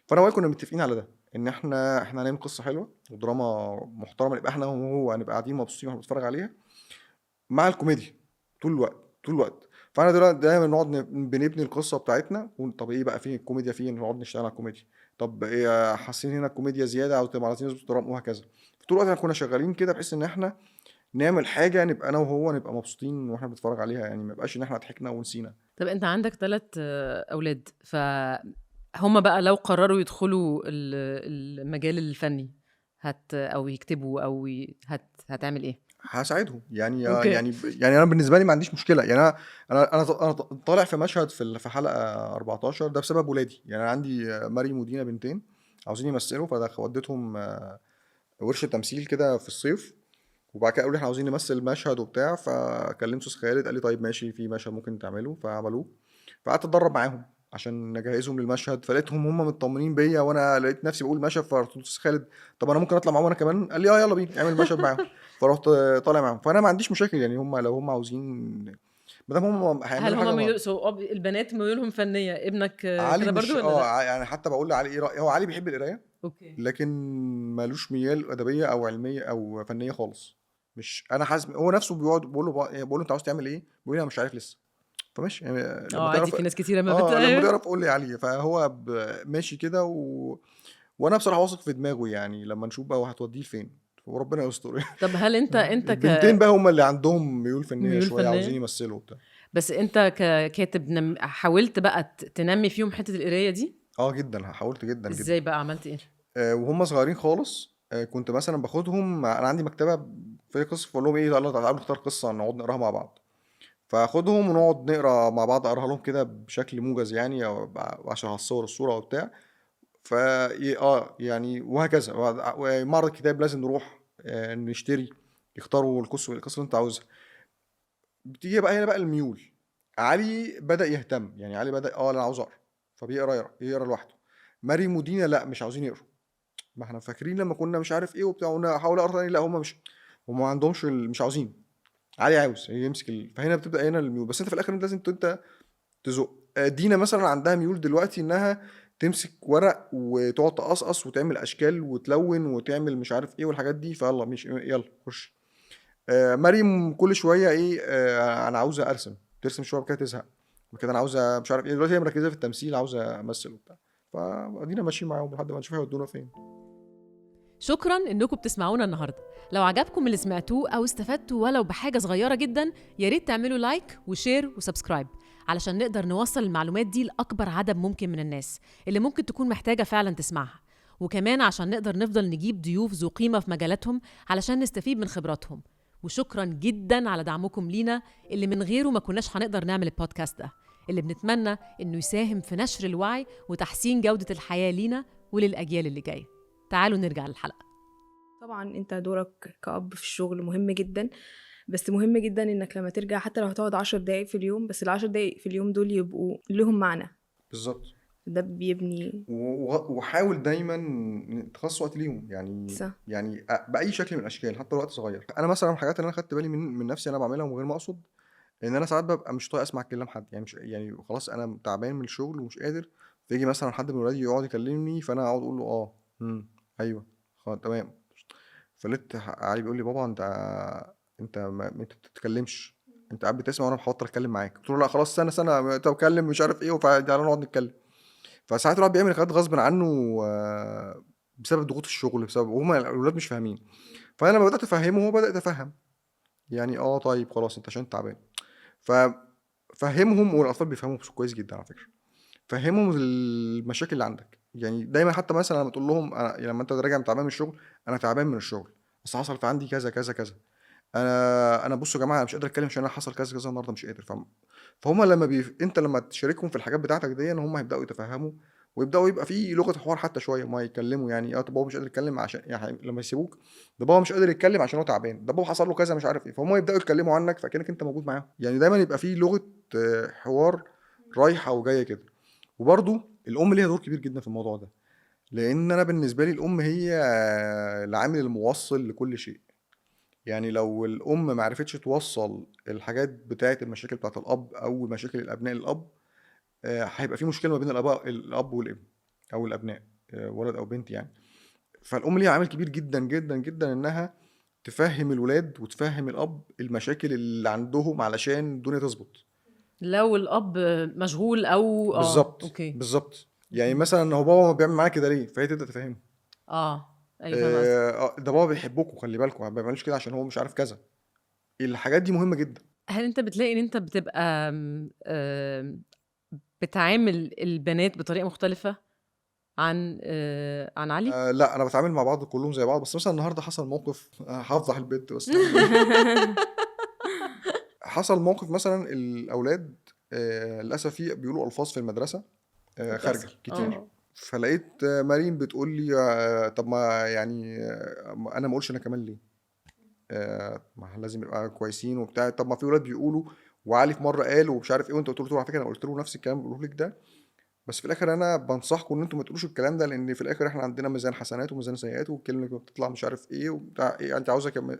[SPEAKER 4] فانا وائل كنا متفقين على ده، ان احنا هنعمل قصة حلوة ودراما محترمه، نبقى احنا وهو هنبقى قاعدين مبسوطين واحنا بنتفرج عليها مع الكوميديا طول الوقت طول الوقت. فانا دلوقتي دايما نقعد بنبني القصة بتاعتنا، طب ايه بقى فين الكوميديا، فين نقعد نشتغل على الكوميديا، طب ايه حاسين هنا الكوميديا زيادة او طب عايزين نظبط دراما وهكذا. طول الوقت احنا كنا شغالين كده بحيث ان احنا نعمل حاجة نبقى انا وهو نبقى مبسوطين واحنا بنتفرج عليها، يعني ما يبقاش ان احنا ضحكنا ونسينا.
[SPEAKER 1] طب انت عندك 3 اولاد، فهم بقى لو قرروا يدخلوا المجال الفني او يكتبوا او هتعمل ايه؟
[SPEAKER 4] هساعدهم يعني. okay. يعني انا بالنسبة لي ما عنديش مشكلة يعني. انا انا انا طالع في مشهد في حلقة 14 ده بسبب ولادي يعني. انا عندي مريم ودينا بنتين عاوزين يمثلوا، فوديتهم ورشه تمثيل كده في الصيف، وبعد كده قالوا لي احنا عاوزين نمثل مشهد وبتاع، فكلمت استاذ خالد قال لي طيب ماشي في مشهد ممكن تعمله، فعملوه. فقعدت اتدرب معاهم عشان نجهزهم للمشهد، فلقيتهم هم مطمنين بيا، وانا لقيت نفسي بقول مشهد. فرحت للاستاذ خالد طب انا ممكن اطلع معاهم انا كمان؟ قال لي اه يلا بينا اعمل مشهد معاهم. فرحت طالع معاهم. فانا ما عنديش مشاكل يعني، هم لو هم عاوزين ما دام هم هيعملوا
[SPEAKER 1] حاجة. هل هم البنات ميولهم فنية؟ ابنك كده برضو ولا لا؟
[SPEAKER 4] يعني حتى بقول لعلي ايه رايه، هو علي بيحب القراية
[SPEAKER 1] okay،
[SPEAKER 4] لكن مالوش ميال ادبية او علمية او فنية خالص. مش انا حاسس هو نفسه بيقعد بقول له انت عاوز تعمل ايه؟ بيقول لي انا مش عارف لسه. فماشي يعني
[SPEAKER 1] لما تعرف في ناس كتيرة ما
[SPEAKER 4] لما تعرف قول لي علي. فهو ماشي كده وانا بصراحة واثق في دماغه يعني. لما نشوف بقى وهتوديه لفين وربنا يستر.
[SPEAKER 1] طب هل انت
[SPEAKER 4] البنتين بقى هم اللي عندهم ميول فنية شوية عاوزين يمثلوا وبتاع.
[SPEAKER 1] بس انت ككاتب حاولت بقى تنمي فيهم حتة القراية دي؟
[SPEAKER 4] جدا، حاولت جدا.
[SPEAKER 1] ازاي بقى عملت ايه؟
[SPEAKER 4] وهم صغيرين خالص كنت مثلا باخدهم، انا عندي مكتبه فيها قصص، فاقول لهم ايه يلا تعالوا نختار قصة نقعد نقراها مع بعض. فاخدهم ونقعد نقرا مع بعض، اقراها لهم كده بشكل موجز يعني، عشان هصور الصورة وبتاع. فا يعني وهكذا. معرض الكتاب لازم نروح نشتري، يختاروا القصة اللي انت عاوزها. بتيجي بقى هنا بقى الميول. علي بدا يهتم يعني، علي بدا انا عاوز اقرا، فبيقرا يقرا لوحده. مريم ودينا لا مش عاوزين يقروا، ما احنا فاكرين لما كنا مش عارف ايه وبتاع، قلنا احاول اقرا تاني، لا هم مش، هم ما عندهمش، مش عاوزين. علي عاوز يمسك فهنا بتبدا هنا الميول، بس انت في الاخر انت لازم انت تزق. دينا مثلا عندها ميول دلوقتي انها تمسك ورق وتقعد تقصقص وتعمل اشكال وتلون وتعمل مش عارف ايه والحاجات دي، فيلا مش يلا خش. مريم كل شوية ايه، انا عاوزه ارسم، ترسم شوية كده تزهق وكده، انا عاوزه مش عارف ايه. دلوقتي هي مركزه في التمثيل، عاوزه امثل وبتاع، فادينا ماشيين معاهم لحد ما نشوف هيودونا فين.
[SPEAKER 1] شكرا انكم بتسمعونا النهارده. لو عجبكم اللي سمعتوه او استفدتوا ولو بحاجة صغيرة جدا، يا ريت تعملوا like و share و subscribe علشان نقدر نوصل المعلومات دي لاكبر عدد ممكن من الناس اللي ممكن تكون محتاجه فعلا تسمعها، وكمان عشان نقدر نفضل نجيب ضيوف ذو قيمة في مجالاتهم علشان نستفيد من خبراتهم. وشكرا جدا على دعمكم لينا اللي من غيره ما كناش هنقدر نعمل البودكاست ده، اللي بنتمنى انه يساهم في نشر الوعي وتحسين جودة الحياة لينا وللأجيال اللي جاية. تعالوا نرجع للحلقة.
[SPEAKER 3] طبعا انت دورك كأب في الشغل مهم جدا، بس مهم جدا انك لما ترجع حتى لو هتقعد 10 دقايق في اليوم، بس ال10 دقايق في اليوم دول يبقوا لهم معنى.
[SPEAKER 4] بالظبط،
[SPEAKER 3] ده بيبني.
[SPEAKER 4] وحاول دايما تخصص وقت ليهم يعني
[SPEAKER 3] صح.
[SPEAKER 4] يعني باي شكل من الاشكال، حتى لو وقت صغير. انا مثلا الحاجات اللي انا خدت بالي من نفسي انا بعملها ومن غير ما اقصد، ان انا ساعات ببقى مش طايق اسمع كلام حد، يعني مش يعني خلاص انا تعبان من الشغل ومش قادر، فيجي مثلا حد من ولادي يقعد يكلمني، فانا اقعد اقول له ايوه خلاص تمام. فلقيت علي بيقول لي بابا انت ما انت بتتكلمش، انت قاعد بتسمع وانا بحاول اتكلم معاك. قلت له لا خلاص سنة طب اتكلم مش عارف ايه، وتعالى نقعد نتكلم. فساعات الواحد بيعمل حاجات غصب عنه بسبب ضغوط الشغل، بسبب وهم الاولاد مش فاهمين. فانا لما بدات افهمه هو بدا يتفهم، يعني طيب خلاص انت عشان تعبان. ففهمهم، والاطفال بيفهموا كويس جدا على فكرة. فهمهم المشاكل اللي عندك، يعني دايما حتى مثلا لما تقول لهم انا لما انت راجع تعبان من الشغل، انا تعبان من الشغل بس حصل في عندي كذا كذا كذا، انا بصوا يا جماعة انا مش قادر اتكلم عشان انا حصل كذا كذا النهارده مش قادر. فهم لما انت لما تشاركهم في الحاجات بتاعتك دي، هم هيبداوا يتفهموا ويبداوا يبقى في لغة حوار حتى شوية، ما يتكلموا يعني طب بابا مش قادر يتكلم عشان يعني لما يسيبوك ده بابا مش قادر يتكلم عشان هو تعبان، ده بابا حصل له كذا مش عارف ايه، فهم يبداوا يتكلموا عنك فكانك انت موجود معاهم. يعني دايما يبقى في لغة حوار رايحة وجاية كده. وبرده الام ليها دور كبير جدا في الموضوع ده، لان انا بالنسبة لي الام هي العامل الموصل لكل شيء. يعني لو الام ما عرفتش توصل الحاجات بتاعه المشاكل بتاعه الاب او مشاكل الابناء للاب، هيبقى في مشكلة ما بين الاب والابن او الابناء، ولد او بنت يعني. فالام ليها عامل كبير جدا جدا جدا انها تفهم الولاد وتفهم الاب المشاكل اللي عندهم علشان الدنيا تظبط.
[SPEAKER 1] لو الاب مشغول او
[SPEAKER 4] بالظبط،
[SPEAKER 1] okay
[SPEAKER 4] بالظبط. يعني مثلا هو بابا ما بيعمل معاك كده ليه، فهي تبدا تفهمه.
[SPEAKER 1] ايوه
[SPEAKER 4] ده بابا بيحبكم خلي بالكم، ما بيعملش كده عشان هو مش عارف كذا. الحاجات دي مهمة جدا.
[SPEAKER 1] هل انت بتلاقي ان انت بتبقى بتعامل البنات بطريقة مختلفة عن عن علي؟
[SPEAKER 4] لا انا بتعامل مع بعض كلهم زي بعض، بس مثلا النهارده حصل موقف هفضح البيت بس. حصل موقف مثلا الاولاد للاسف بيقولوا الفاظ في المدرسة خارجه كتير. فلقيت مريم بتقول لي طب ما يعني انا ما اقولش انا كمان ليه، ما لازم يبقى كويسين وبتاع. طب ما في ولاد بيقولوا، وعلي في مرة قال ومش عارف ايه، وانت قلت له على فكرة انا قلت له نفس الكلام اللي بقوله لك ده، بس في الاخر انا بنصحكم ان انتم ما تقولوش الكلام ده، لان في الاخر احنا عندنا ميزان حسنات وميزان سيئات، والكلمة اللي بتطلع مش عارف ايه وبتاع ايه انت عاوزه كمان.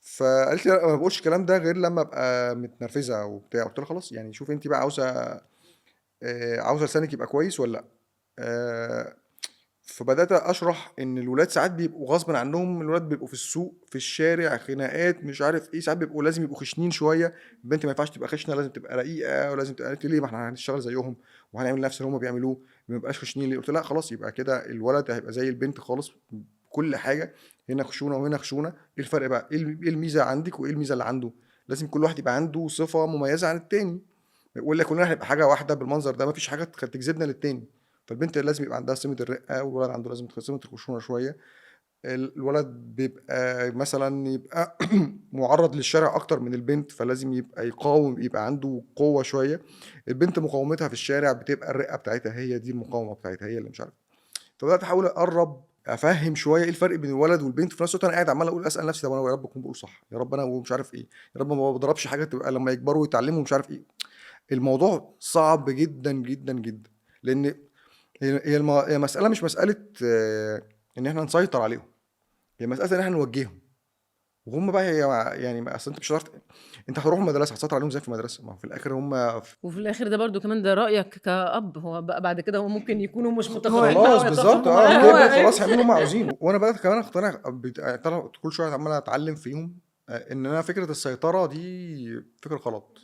[SPEAKER 4] فقالت لي ما بقولش الكلام ده غير لما ابقى متنرفزه وبتاع. قلت لها خلاص يعني شوف انت بقى عاوزه لسانك يبقى كويس ولا لا. فبدات اشرح ان الولاد ساعات بيبقوا غصب عنهم، الولاد بيبقوا في السوق في الشارع خناقات مش عارف ايه، ساعات بيبقوا لازم يبقوا خشنين شوية. البنت ما ينفعش تبقى خشنه، لازم تبقى رقيقه، ولازم تبقى. قالت لي ليه، ما احنا هنشتغل زيهم وهنعمل نفس اللي هم بيعملوه، ما نبقاش خشنين ليه؟ قلت لها خلاص يبقى كده الولد هيبقى زي البنت خالص، كل حاجة هنا خشونة وهنا خشونة. ايه الفرق بقى؟ ايه الميزة عندك وايه الميزة اللي عنده؟ لازم كل واحد يبقى عنده صفة مميزة عن التاني، ولا كلنا هنبقى حاجة واحدة بالمنظر ده، ما فيش حاجة تجذبنا للتاني. فالبنت لازم يبقى عندها سمة الرقة، والولد عنده لازم سمة الخشونة شوية. الولد بيبقى مثلا يبقى معرض للشارع أكتر من البنت، فلازم يبقى يقاوم، يبقى عنده قوة شوية. البنت مقاومتها في الشارع بتبقى الرقة بتاعتها هي دي المقاومة بتاعتها، هي اللي مش عارف. فبدأت أحاول أقرب أفهم شوية إيه الفرق بين الولد والبنت. في نفس الوقت أنا قاعد عمال أقول أسأل نفسي طب أنا يا رب أكون بقول صح، يا رب أنا ومش عارف إيه، يا رب ما بضربش حاجة تبقى لما يكبروا يتعلموا مش عارف إيه. الموضوع صعب جدا جدا جدا، لأن هي المسألة مش مسألة إن إحنا نسيطر عليهم، هي مسألة إن إحنا نوجههم، وهم بقى يعني اصل انت مش هتعرف، انت هتروح المدرسة هتسيطر عليهم ازاي في المدرسة؟ ما هو في الاخر هم
[SPEAKER 1] وفي الاخر ده برضو كمان ده رايك كأب، هو بقى بعد كده هو ممكن يكونوا مش متفقين
[SPEAKER 4] خلاص بالظبط،
[SPEAKER 1] معاه.
[SPEAKER 4] خلاص هيعملوا ما عاوزينه. وانا بدات كمان اقتنع، كل شوية عمال اتعلم فيهم ان انا فكرة السيطرة دي فكرة غلط.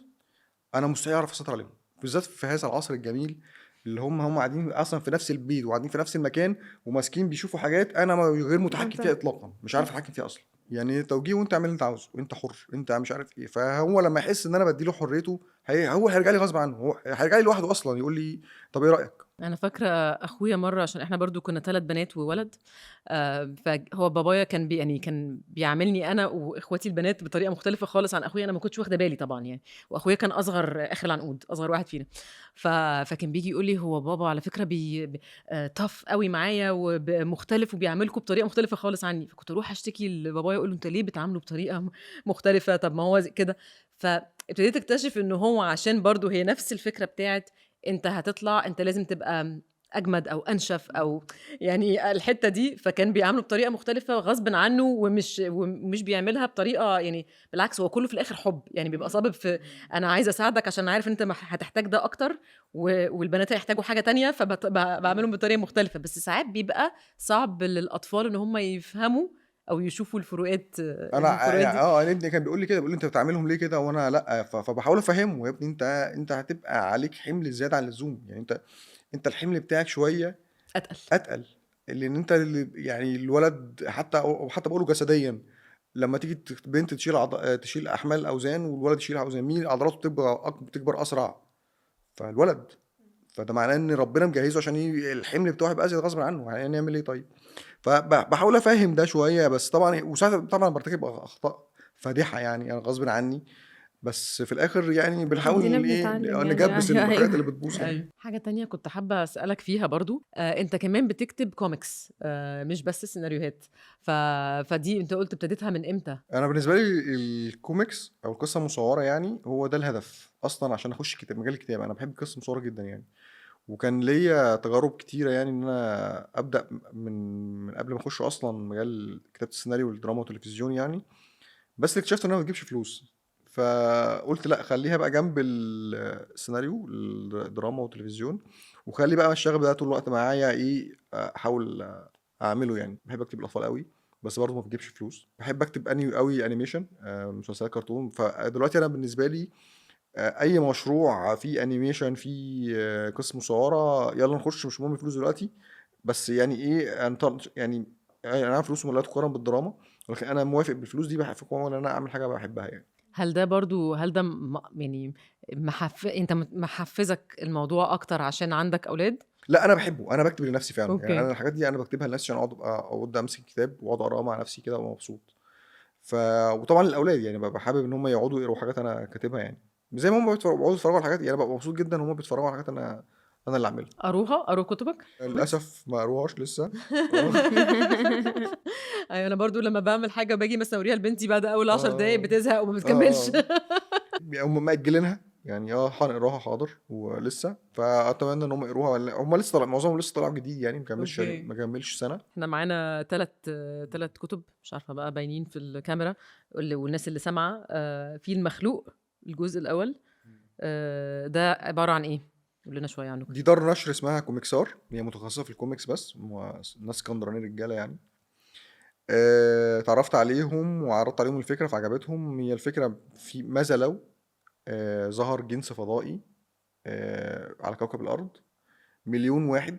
[SPEAKER 4] انا مستحيل اعرف اسيطر عليهم، بالذات في هذا العصر الجميل اللي هم قاعدين اصلا في نفس البيت وقاعدين في نفس المكان وماسكين بيشوفوا حاجات انا غير متحكم فيها اطلاقا، مش عارف اتحكم فيها اصلا. يعني توجيه وانت اعمل اللي انت عاوزه، وانت حر، انت مش عارف ايه. فهو لما يحس ان انا بديله حريته، هو هيرجع لي غصب عنه، هو هيرجع لي لوحده اصلا يقول لي طب ايه رايك.
[SPEAKER 1] انا فاكره اخويا مرة، عشان احنا برضو كنا 3 بنات وولد، فهو بابايا كان يعني كان بيعاملني انا واخواتي البنات بطريقة مختلفة خالص عن اخويا. انا ما كنتش واخده بالي طبعا يعني، واخويا كان اصغر، اخر العنقود، اصغر واحد فينا. فكان بيجي يقول لي هو بابا على فكرة tough قوي معايا ومختلف وبيعاملكم بطريقة مختلفة خالص عني. فكنت اروح اشتكي لبابايا اقول له انت ليه بتعامله بطريقة مختلفة، طب ما هو كده. فابتديت اكتشف انه هو عشان برضو هي نفس الفكرة بتاعت انت هتطلع انت لازم تبقى اجمد او انشف او يعني الحتة دي. فكان بيعامله بطريقة مختلفة غصب عنه، ومش بيعملها بطريقة يعني، بالعكس هو كله في الاخر حب يعني، بيبقى صابب في انا عايز اساعدك عشان عارف انت هتحتاج ده اكتر، والبنات هيحتاجوا حاجة تانية، فبعملهم بطريقة مختلفة. بس ساعات بيبقى صعب للاطفال ان هم يفهموا او يشوفوا الفروقات.
[SPEAKER 4] انا يعني انا ابني كان بيقول لي كده، بيقول لي انت بتعاملهم ليه كده وانا لا. فبحاول افهمه يا ابني انت هتبقى عليك حمل زيادة عن اللزوم، يعني انت الحمل بتاعك شوية اتقل، لان انت يعني الولد حتى بقوله جسديا، لما تيجي بنت تشيل احمال اوزان والولد يشيل اوزان، مين عضلاته بتكبر اسرع؟ فالولد. فده معناه ان ربنا مجهزة عشان الحمل بتاعه يبقى ازيد غصب عنه، يعني نعمل ايه طيب؟ فبحاول افهم ده شوية، بس طبعا وساعات طبعا برتكب اخطاء فادحة يعني انا غصب عني، بس في الاخر يعني بنحاول ايه نجبس الحاجات اللي بتبوظ يعني.
[SPEAKER 1] حاجة تانية كنت حابة اسالك فيها برضو، انت كمان بتكتب كوميكس، مش بس سيناريوهات، فدي انت قلت ابتديتها من امتى؟
[SPEAKER 4] انا بالنسبة لي الكوميكس او القصة المصورة يعني هو ده الهدف اصلا عشان اخش مجال الكتابة. انا بحب القصة المصورة جدا يعني، وكان ليا تجارب كتيرة يعني ان انا ابدا من قبل ما اخش اصلا مجال كتابه السيناريو والدراما والتلفزيون يعني، بس اكتشفت ان انا ما بتجيبش فلوس، فقلت لا خليها بقى جنب السيناريو الدراما والتلفزيون، وخلي بقى الشغف ده طول الوقت معايا ايه احاول اعمله يعني. بحب اكتب الاطفال قوي بس برضه ما بتجيبش فلوس، بحب اكتب قوي animation، مسلسلات كرتون. فدلوقتي انا بالنسبة لي اي مشروع فيه animation فيه قصة مصوره يلا نخش، مش مهم فلوس دلوقتي، بس يعني ايه يعني انا فلوس ولا تقارن بالدراما، ولكن انا موافق بالفلوس دي، بحب ان انا اعمل حاجة بحبها يعني.
[SPEAKER 1] هل ده برضو يعني انت محفزك الموضوع اكتر عشان عندك اولاد؟
[SPEAKER 4] لا انا بحبه، انا بكتب لنفسي فعلا. okay. يعني انا الحاجات دي انا بكتبها لنفسي عشان اقعد امسك كتاب واقعد اقراه مع نفسي كده وابقى مبسوط. وطبعا الاولاد يعني ببقى حابب ان هم يقعدوا يقروا حاجات انا كاتبها يعني، زي ما هم بيقعدوا يتفرجوا على حاجات يعني، ببقى مبسوط جدا ان هم بيتفرجوا على حاجات انا اللي اعملها.
[SPEAKER 1] قروا كتبك؟
[SPEAKER 4] للاسف ما قروهاش لسه.
[SPEAKER 1] ايوه انا برضو لما بعمل حاجة باجي مثلا اوريها لبنتي بعد اول 10 دقايق بتزهق وما بتكملش.
[SPEAKER 4] هم مأجلينها يعني، هنقراها حاضر ولسه، فاتمنى ان هم يقروها. هم لسه طلع معظمهم لسه طلعوا جديد يعني، ما كملش سنة.
[SPEAKER 1] احنا معانا 3 كتب، مش عارفه بقى باينين في الكاميرا والناس اللي سامعه. في المخلوق الجزء الاول، ده عبارة عن ايه؟ قول لنا شوية عنه.
[SPEAKER 4] دي دار نشر اسمها كوميكسار، هي متخصصة في الكوميكس بس، ناس اسكندرانيه رجاله يعني. تعرفت عليهم وعرضت عليهم الفكرة فعجبتهم. هي الفكرة في ماذا لو ظهر جنس فضائي على كوكب الارض، 1,000,000 واحد،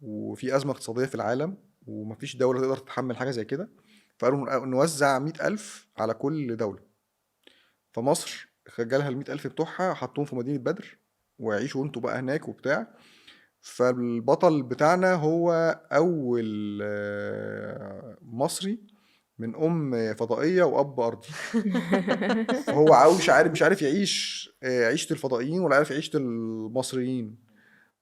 [SPEAKER 4] وفي ازمة اقتصادية في العالم ومفيش دولة تقدر تتحمل حاجة زي كده، فقالوا نوزع 100,000 على كل دولة. فمصر جالها 100,000 بتوعها، حطوهم في مدينة بدر وعيشوا انتوا بقى هناك وبتاع. فالبطل بتاعنا هو اول مصري من ام فضائية واب ارضي. فهو عاوش مش عارف يعيش عيشه الفضائيين ولا عارف عيشه المصريين،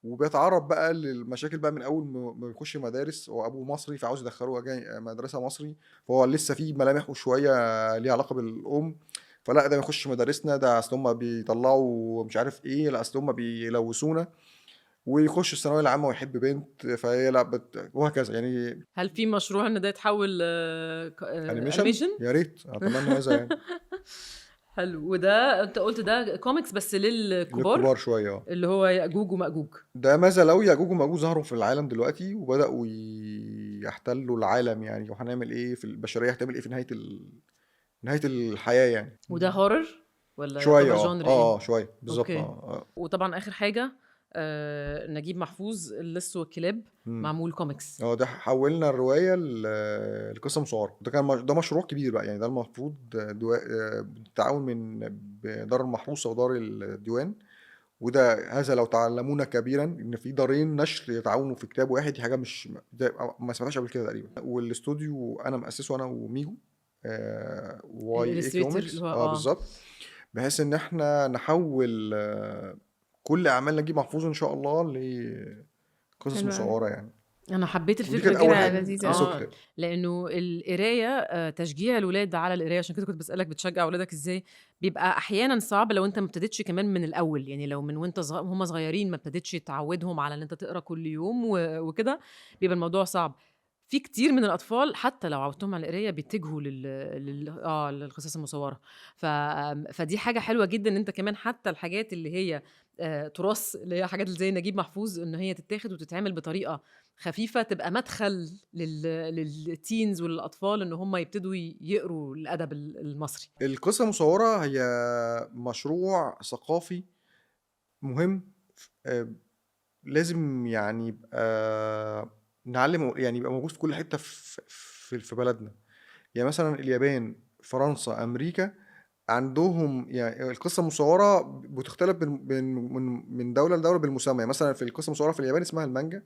[SPEAKER 4] وبيتعرض بقى للمشاكل بقى من اول ما بيخش مدارس. هو ابوه مصري فعاوز يدخله مدرسه مصري، فهو لسه في ملامحه شوية ليها علاقة بالام، فلا ده ما يخش مدارسنا، ده اصل هم بيطلعوا مش عارف ايه، لا اصل هم بيلوثونا. ويخش الثانوية العامة ويحب بنت فهي لا وهكذا يعني.
[SPEAKER 1] هل في مشروع ان ده يتحول animation؟
[SPEAKER 4] يا ريت، اتمنى هذا يعني.
[SPEAKER 1] حلو. وده انت قلت ده كوميكس بس للكبار،
[SPEAKER 4] للكبار شوية،
[SPEAKER 1] اللي هو ياجوج وماجوج.
[SPEAKER 4] ده ماذا لو ياجوج وماجوج ظهروا في العالم دلوقتي وبداوا يحتلوا العالم يعني، وهنعمل ايه في البشرية، هتعمل ايه في نهاية الحياة يعني.
[SPEAKER 1] وده horror ولا
[SPEAKER 4] شوية genre؟ شوية بالظبط.
[SPEAKER 1] وطبعا اخر حاجة نجيب محفوظ اللص والكلاب معمول كوميكس.
[SPEAKER 4] ده حولنا الرواية لقصة مصوره. ده كان ده مشروع كبير بقى يعني، ده المفروض بالتعاون من دار المحروسة ودار الديوان. وده هذا لو تعلمون كبيرا ان في دارين نشر يتعاونوا في كتاب واحد، دي حاجة مش ما سمعتهاش قبل كده تقريبا. والاستوديو انا مؤسسة انا وميجو واي اي كوميكس بالظبط، بحيث ان احنا نحول كل اعمال نجيب محفوظ ان شاء الله لقصص مصوره يعني.
[SPEAKER 1] انا حبيت الفكرة جدا لذيذة، لانه القراية تشجيع الولاد على القراية، عشان كده كنت بسالك بتشجع اولادك ازاي، بيبقى احيانا صعب لو انت ما ابتديتش كمان من الاول يعني، لو من وانت هم صغيرين ما ابتديتش تعودهم على ان انت تقرا كل يوم وكده، بيبقى الموضوع صعب. في كتير من الأطفال حتى لو عودتهم على القراية بيتجهوا للقصص المصورة. فدي حاجة حلوة جدا إن أنت كمان حتى الحاجات اللي هي تراث، اللي هي حاجات زي نجيب محفوظ، إن هي تتاخد وتتعمل بطريقة خفيفة تبقى مدخل لل teens وللأطفال إن هم يبتدوا يقروا الأدب المصري.
[SPEAKER 4] القصة المصورة هي مشروع ثقافي مهم، لازم يعني يبقى نعلم، يعني يبقى موجود في كل حتة في بلدنا. يعني مثلا اليابان، فرنسا، أمريكا عندهم يعني القصة المصورة بتختلف من دولة لدولة بالمسمى. يعني مثلا في القصة المصورة في اليابان اسمها المانجا،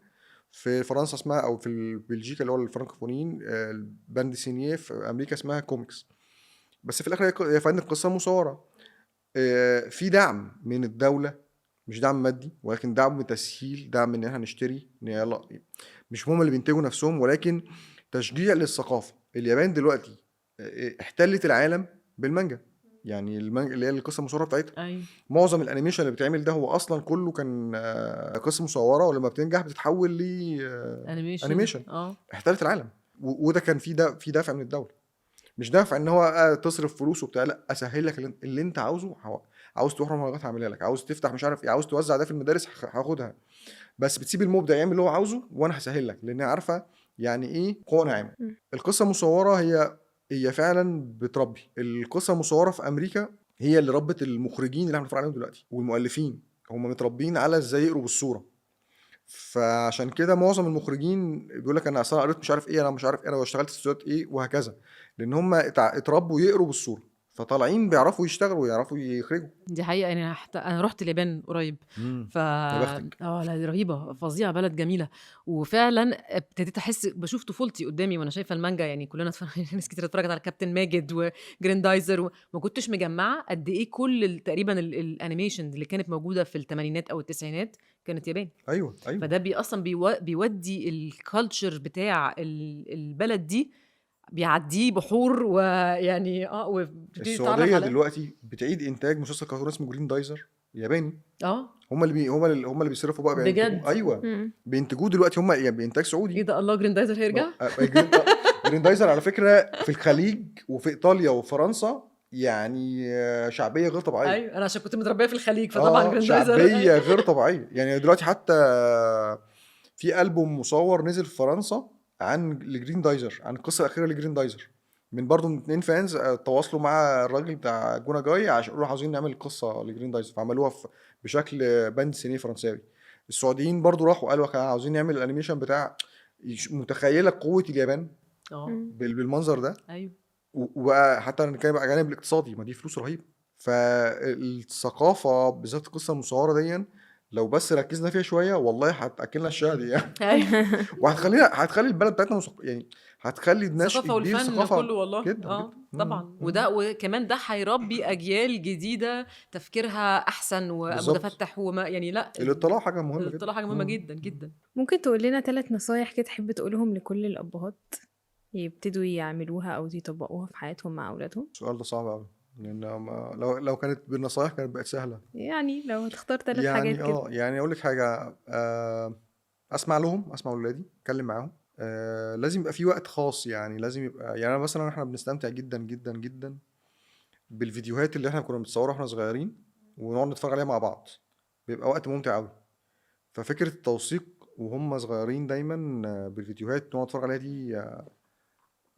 [SPEAKER 4] في فرنسا اسمها، أو في بلجيكا اللي هو الفرنكوفونيين ال bande dessinée، في أمريكا اسمها كوميكس. بس في الآخر هي فن القصة المصورة. في دعم من الدولة، مش دعم مادي ولكن دعم تسهيل، دعم ان احنا نشتري، يلا مش هم اللي بينتجوا نفسهم، ولكن تشجيع للثقافة. اليابان دلوقتي احتلت العالم بالمانجا، يعني المانجا اللي هي القصة المصورة بتاعتها.
[SPEAKER 1] أيوة.
[SPEAKER 4] معظم ال animation اللي بيتعمل ده هو اصلا كله كان قصة مصوره، ولما بتنجح بتتحول ل animation. احتلت العالم، وده كان في دافع من الدولة، مش دافع ان هو تصرف فلوس وبتاع، لا اسهل لك اللي انت عاوزه. عاوز تروح مهرجانات هعملها لك، عاوز تفتح مش عارف ايه، عاوز توزع ده في المدارس هاخدها، بس بتسيب المبدع يعمل اللي هو عاوزه وانا هسهل لك، لان عارفه يعني ايه قوة ناعمة. القصة المصورة هي فعلا بتربي. القصة المصورة في امريكا هي اللي ربت المخرجين اللي احنا بنتفرج عليهم دلوقتي والمؤلفين، هم متربيين على ازاي يقروا بالصورة. فعشان كده معظم المخرجين بيقول لك انا اصلا قريت مش عارف ايه، انا مش عارف ايه، انا اشتغلت في استوديوهات ايه وهكذا، لان هم اتربوا يقروا بالصورة، فطالعين بيعرفوا يشتغلوا ويعرفوا يخرجوا.
[SPEAKER 1] دي حقيقة يعني. حتى انا رحت اليابان قريب، ف لا دي رهيبة فظيعة، بلد جميلة، وفعلا ابتديت احس بشوف طفولتي قدامي وانا شايفه المانجا. يعني كلنا ناس كتير اتفرجت على كابتن ماجد وجريندايزر، وما كنتش مجمعة قد ايه كل تقريبا ال animation اللي كانت موجودة في الثمانينات او التسعينات كانت ياباني.
[SPEAKER 4] ايوه ايوه.
[SPEAKER 1] فده اصلا بيودي ال culture بتاع البلد دي، بيعديه بحور، ويعني
[SPEAKER 4] السعودية دلوقتي بتعيد انتاج مسلسل كرتون اسمه جريندايزر ياباني. هم اللي بيصرفوا بقى
[SPEAKER 1] بجد.
[SPEAKER 4] ايوه بينتجوه دلوقتي هم، يعني بانتاج سعودي.
[SPEAKER 1] ايه ده، الله، جريندايزر هيرجع.
[SPEAKER 4] جريندايزر على فكرة في الخليج وفي ايطاليا وفرنسا يعني شعبية غير طبيعية.
[SPEAKER 1] ايوه انا عشان كنت متربيه في الخليج فطبعا جريندايزر
[SPEAKER 4] شعبية غير طبيعية. يعني دلوقتي حتى في البوم مصور نزل في فرنسا عن الجريندايزر، عن القصة الاخيرة لجريندايزر، من برضو من 2 fans تواصلوا مع الراجل بتاع جونا جاي عشان يقولوا عاوزين نعمل قصة لجريندايزر، فعملوها بشكل bande dessinée فرنساوي. السعوديين برضو راحوا قالوا عاوزين نعمل ال animation بتاع، متخيله قوة اليابان بالمنظر ده.
[SPEAKER 1] ايوه.
[SPEAKER 4] وبقى حتى نتكلم على الجانب الاقتصادي، ما دي فلوس رهيبة. فالثقافه بالذات القصة المصورة دي لو بس ركزنا فيها شوية والله هتاكلنا الشهد يعني. وهتخلينا، هتخلي البلد بتاعتنا يعني هتخلي الناس
[SPEAKER 1] الثقافة والفن كله والله
[SPEAKER 4] جدا جدا.
[SPEAKER 1] طبعا. وده وكمان ده هيربي اجيال جديدة تفكيرها احسن ومتفتح، وما يعني لا
[SPEAKER 4] الاطلاع حاجة مهمة جدا.
[SPEAKER 1] الاطلاع حاجة مهمة جدا جدا.
[SPEAKER 3] ممكن تقول لنا 3 نصايح كده تحب تقولهم لكل الابهات يبتدوا يعملوها او يطبقوها في حياتهم مع اولادهم؟
[SPEAKER 4] السؤال ده صعب قوي. لان لو كانت بالنصايح كانت بقت سهلة.
[SPEAKER 3] يعني لو هتختار 3
[SPEAKER 4] يعني
[SPEAKER 3] حاجات كده.
[SPEAKER 4] يعني اقول لك حاجة، اسمع لهم، اسمع لاولادي، اتكلم معاهم. لازم يبقى في وقت خاص، يعني لازم يبقى، يعني مثلا احنا بنستمتع جدا جدا جدا بالفيديوهات اللي احنا كنا بنتصورها واحنا صغيرين ونقعد نتفرج عليها مع بعض، بيبقى وقت ممتع قوي. ففكره التوثيق وهم صغيرين دايما بالفيديوهات نقعد نتفرج عليها دي،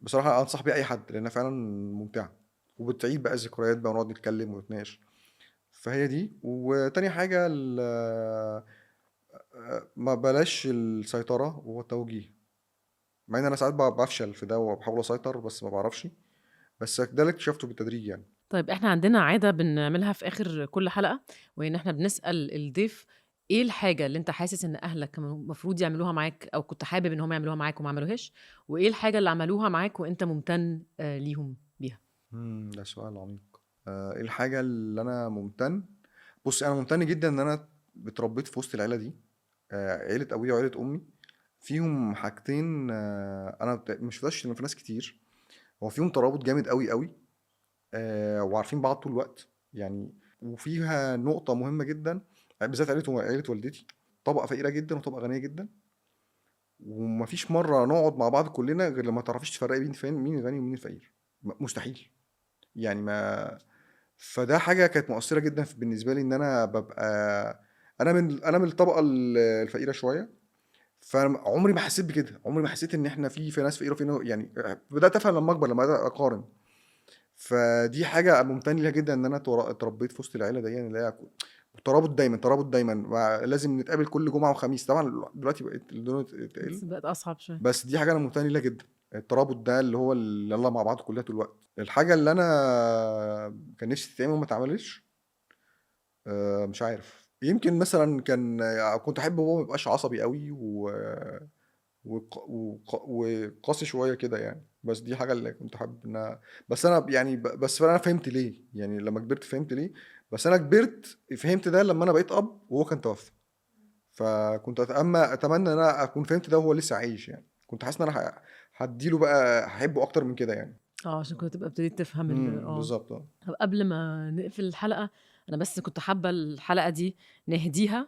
[SPEAKER 4] بصراحة انصح بيها اي حد لانها فعلا ممتعة وبتعيد بقى الذكريات بقى ونقعد نتكلم ونتناقش. فهي دي. وتاني حاجة ما بلاش السيطرة والتوجيه، مع ان انا ساعات بفشل في ده وبحاول اسيطر بس ما بعرفش، بس ده اللي اكتشفته بالتدريج يعني.
[SPEAKER 1] طيب احنا عندنا عادة بنعملها في اخر كل حلقة، وهي ان احنا بنسال الضيف ايه الحاجة اللي انت حاسس ان اهلك المفروض يعملوها معاك او كنت حابب ان هم يعملوها معاك وما عملوهاش، وايه الحاجة اللي عملوها معاك وانت ممتن ليهم بيها.
[SPEAKER 4] ده سؤال عميق. ايه الحاجة اللي انا ممتن؟ بص، انا ممتن جدا ان انا اتربيت في وسط العيلة دي، عيله ابويا وعيلة امي، فيهم حاجتين انا مش شفتهاش في ناس كتير. هو فيهم ترابط جامد قوي قوي، وعارفين بعض طول الوقت يعني. وفيها نقطة مهمة جدا بالذات عيله والدتي، طبقه فقيرة جدا وطبقه غنية جدا، ومفيش مرة نقعد مع بعض كلنا غير لما تعرفيش تفرقي بين فين مين الغني ومين الفقير، مستحيل يعني. ما فده حاجة كانت مؤثرة جدا بالنسبة لي، ان انا ببقى انا من الطبقة الفقيرة شوية، فعمري ما حسيت بكده، عمري ما حسيت ان احنا في ناس فقيرة في يعني. بدات افهم لما اكبر، لما بدات اقارن. فدي حاجة ممتن ليها جدا ان انا اتربيت في وسط العيلة دي، يعني اللي هي ترابط دايما، ترابط دايما، لازم نتقابل كل جمعه وخميس. طبعا دلوقتي بقت الدنيا تقل،
[SPEAKER 1] بقت اصعب شوية،
[SPEAKER 4] بس دي حاجة انا ممتن ليها جدا، الترابط ده اللي هو اللي يلا مع بعض كلها طول الوقت. الحاجة اللي انا كان نفسي تتعمل وما اتعملتش، مش عارف، يمكن مثلا كنت احب بابا ما يبقاش عصبي قوي وقاسي شوية كده يعني، بس دي حاجة اللي كنت حابب ان بس انا يعني بس انا فهمت ليه يعني لما كبرت، فهمت ليه. بس انا كبرت فهمت ده لما انا بقيت اب وهو كان توفى، فكنت اتمنى ان انا اكون فهمت ده وهو لسه عايش يعني. كنت حاسس ان انا هديله بقى، هحبه اكتر من كده يعني.
[SPEAKER 1] عشان كنت تبقى ابتديت تفهم
[SPEAKER 4] بالظبط.
[SPEAKER 1] طب قبل ما نقفل الحلقة، انا بس كنت حابة الحلقة دي نهديها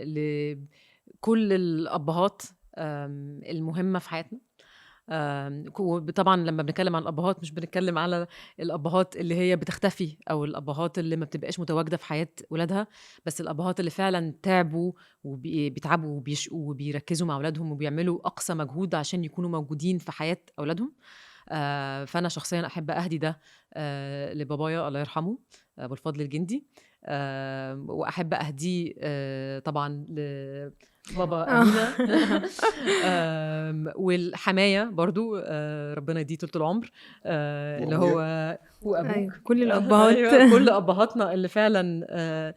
[SPEAKER 1] لكل الابهات المهمة في حياتنا. طبعا لما بنتكلم عن الابهات مش بنتكلم على الابهات اللي هي بتختفي او الابهات اللي ما بتبقاش متواجدة في حياة ولادها، بس الابهات اللي فعلا تعبوا وبيتعبوا وبيشقوا وبيركزوا مع اولادهم وبيعملوا اقصى مجهود عشان يكونوا موجودين في حياة اولادهم. فانا شخصيا احب اهدي ده لبابايا الله يرحمه ابو الفضل الجندي، واحب اهديه طبعا لبابا امينه والحماية برضو، ربنا يديه طول العمر، اللي هو وابوك.
[SPEAKER 3] أيوة. كل الابهات.
[SPEAKER 1] أيوة. كل ابهاتنا اللي فعلا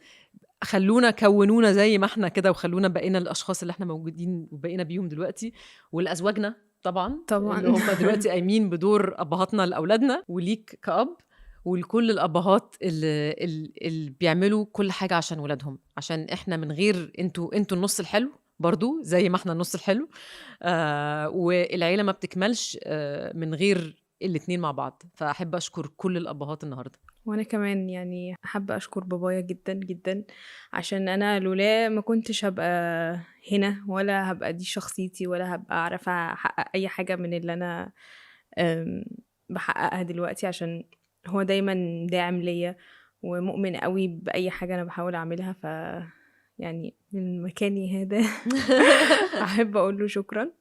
[SPEAKER 1] خلونا كونونا زي ما احنا كده، وخلونا بقينا الاشخاص اللي احنا موجودين وبقينا بيهم دلوقتي، والازواجنا طبعا اللي هم دلوقتي قايمين بدور ابهاتنا لاولادنا، وليك كأب، ولكل الابهات اللي بيعملوا كل حاجة عشان ولادهم، عشان احنا من غير انتوا النص الحلو برضو زي ما احنا النص الحلو، والعيلة ما بتكملش من غير الاتنين مع بعض. فاحب اشكر كل الابهات النهارده.
[SPEAKER 3] وانا كمان يعني حابة اشكر بابايا جدا جدا، عشان انا لولا ما كنتش هبقى هنا، ولا هبقى دي شخصيتي، ولا هبقى عارفه احقق اي حاجة من اللي انا بحققها دلوقتي، عشان هو دايما داعم ليا ومؤمن قوي باي حاجة انا بحاول اعملها. ف يعني من مكاني هذا احب اقول له شكرا.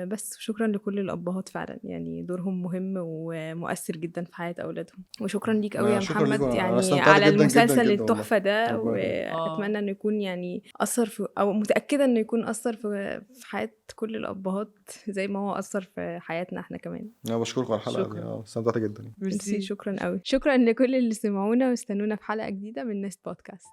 [SPEAKER 3] بس شكرا لكل الأبهات فعلا، يعني دورهم مهم ومؤثر جدا في حياة أولادهم. وشكرا ليك قوي يا محمد يعني على المسلسل التحفة ده، وأتمنى أنه يكون يعني أثر في، أو متأكدة أنه يكون أثر في حياة كل الأبهات زي ما هو أثر في حياتنا احنا كمان.
[SPEAKER 4] أنا بشكركم على الحلقة دي، استمتعت جدا.
[SPEAKER 3] ميرسي، شكرا قوي. شكرا لكل اللي سمعونا واستنونا في حلقة جديدة من نست بودكاست.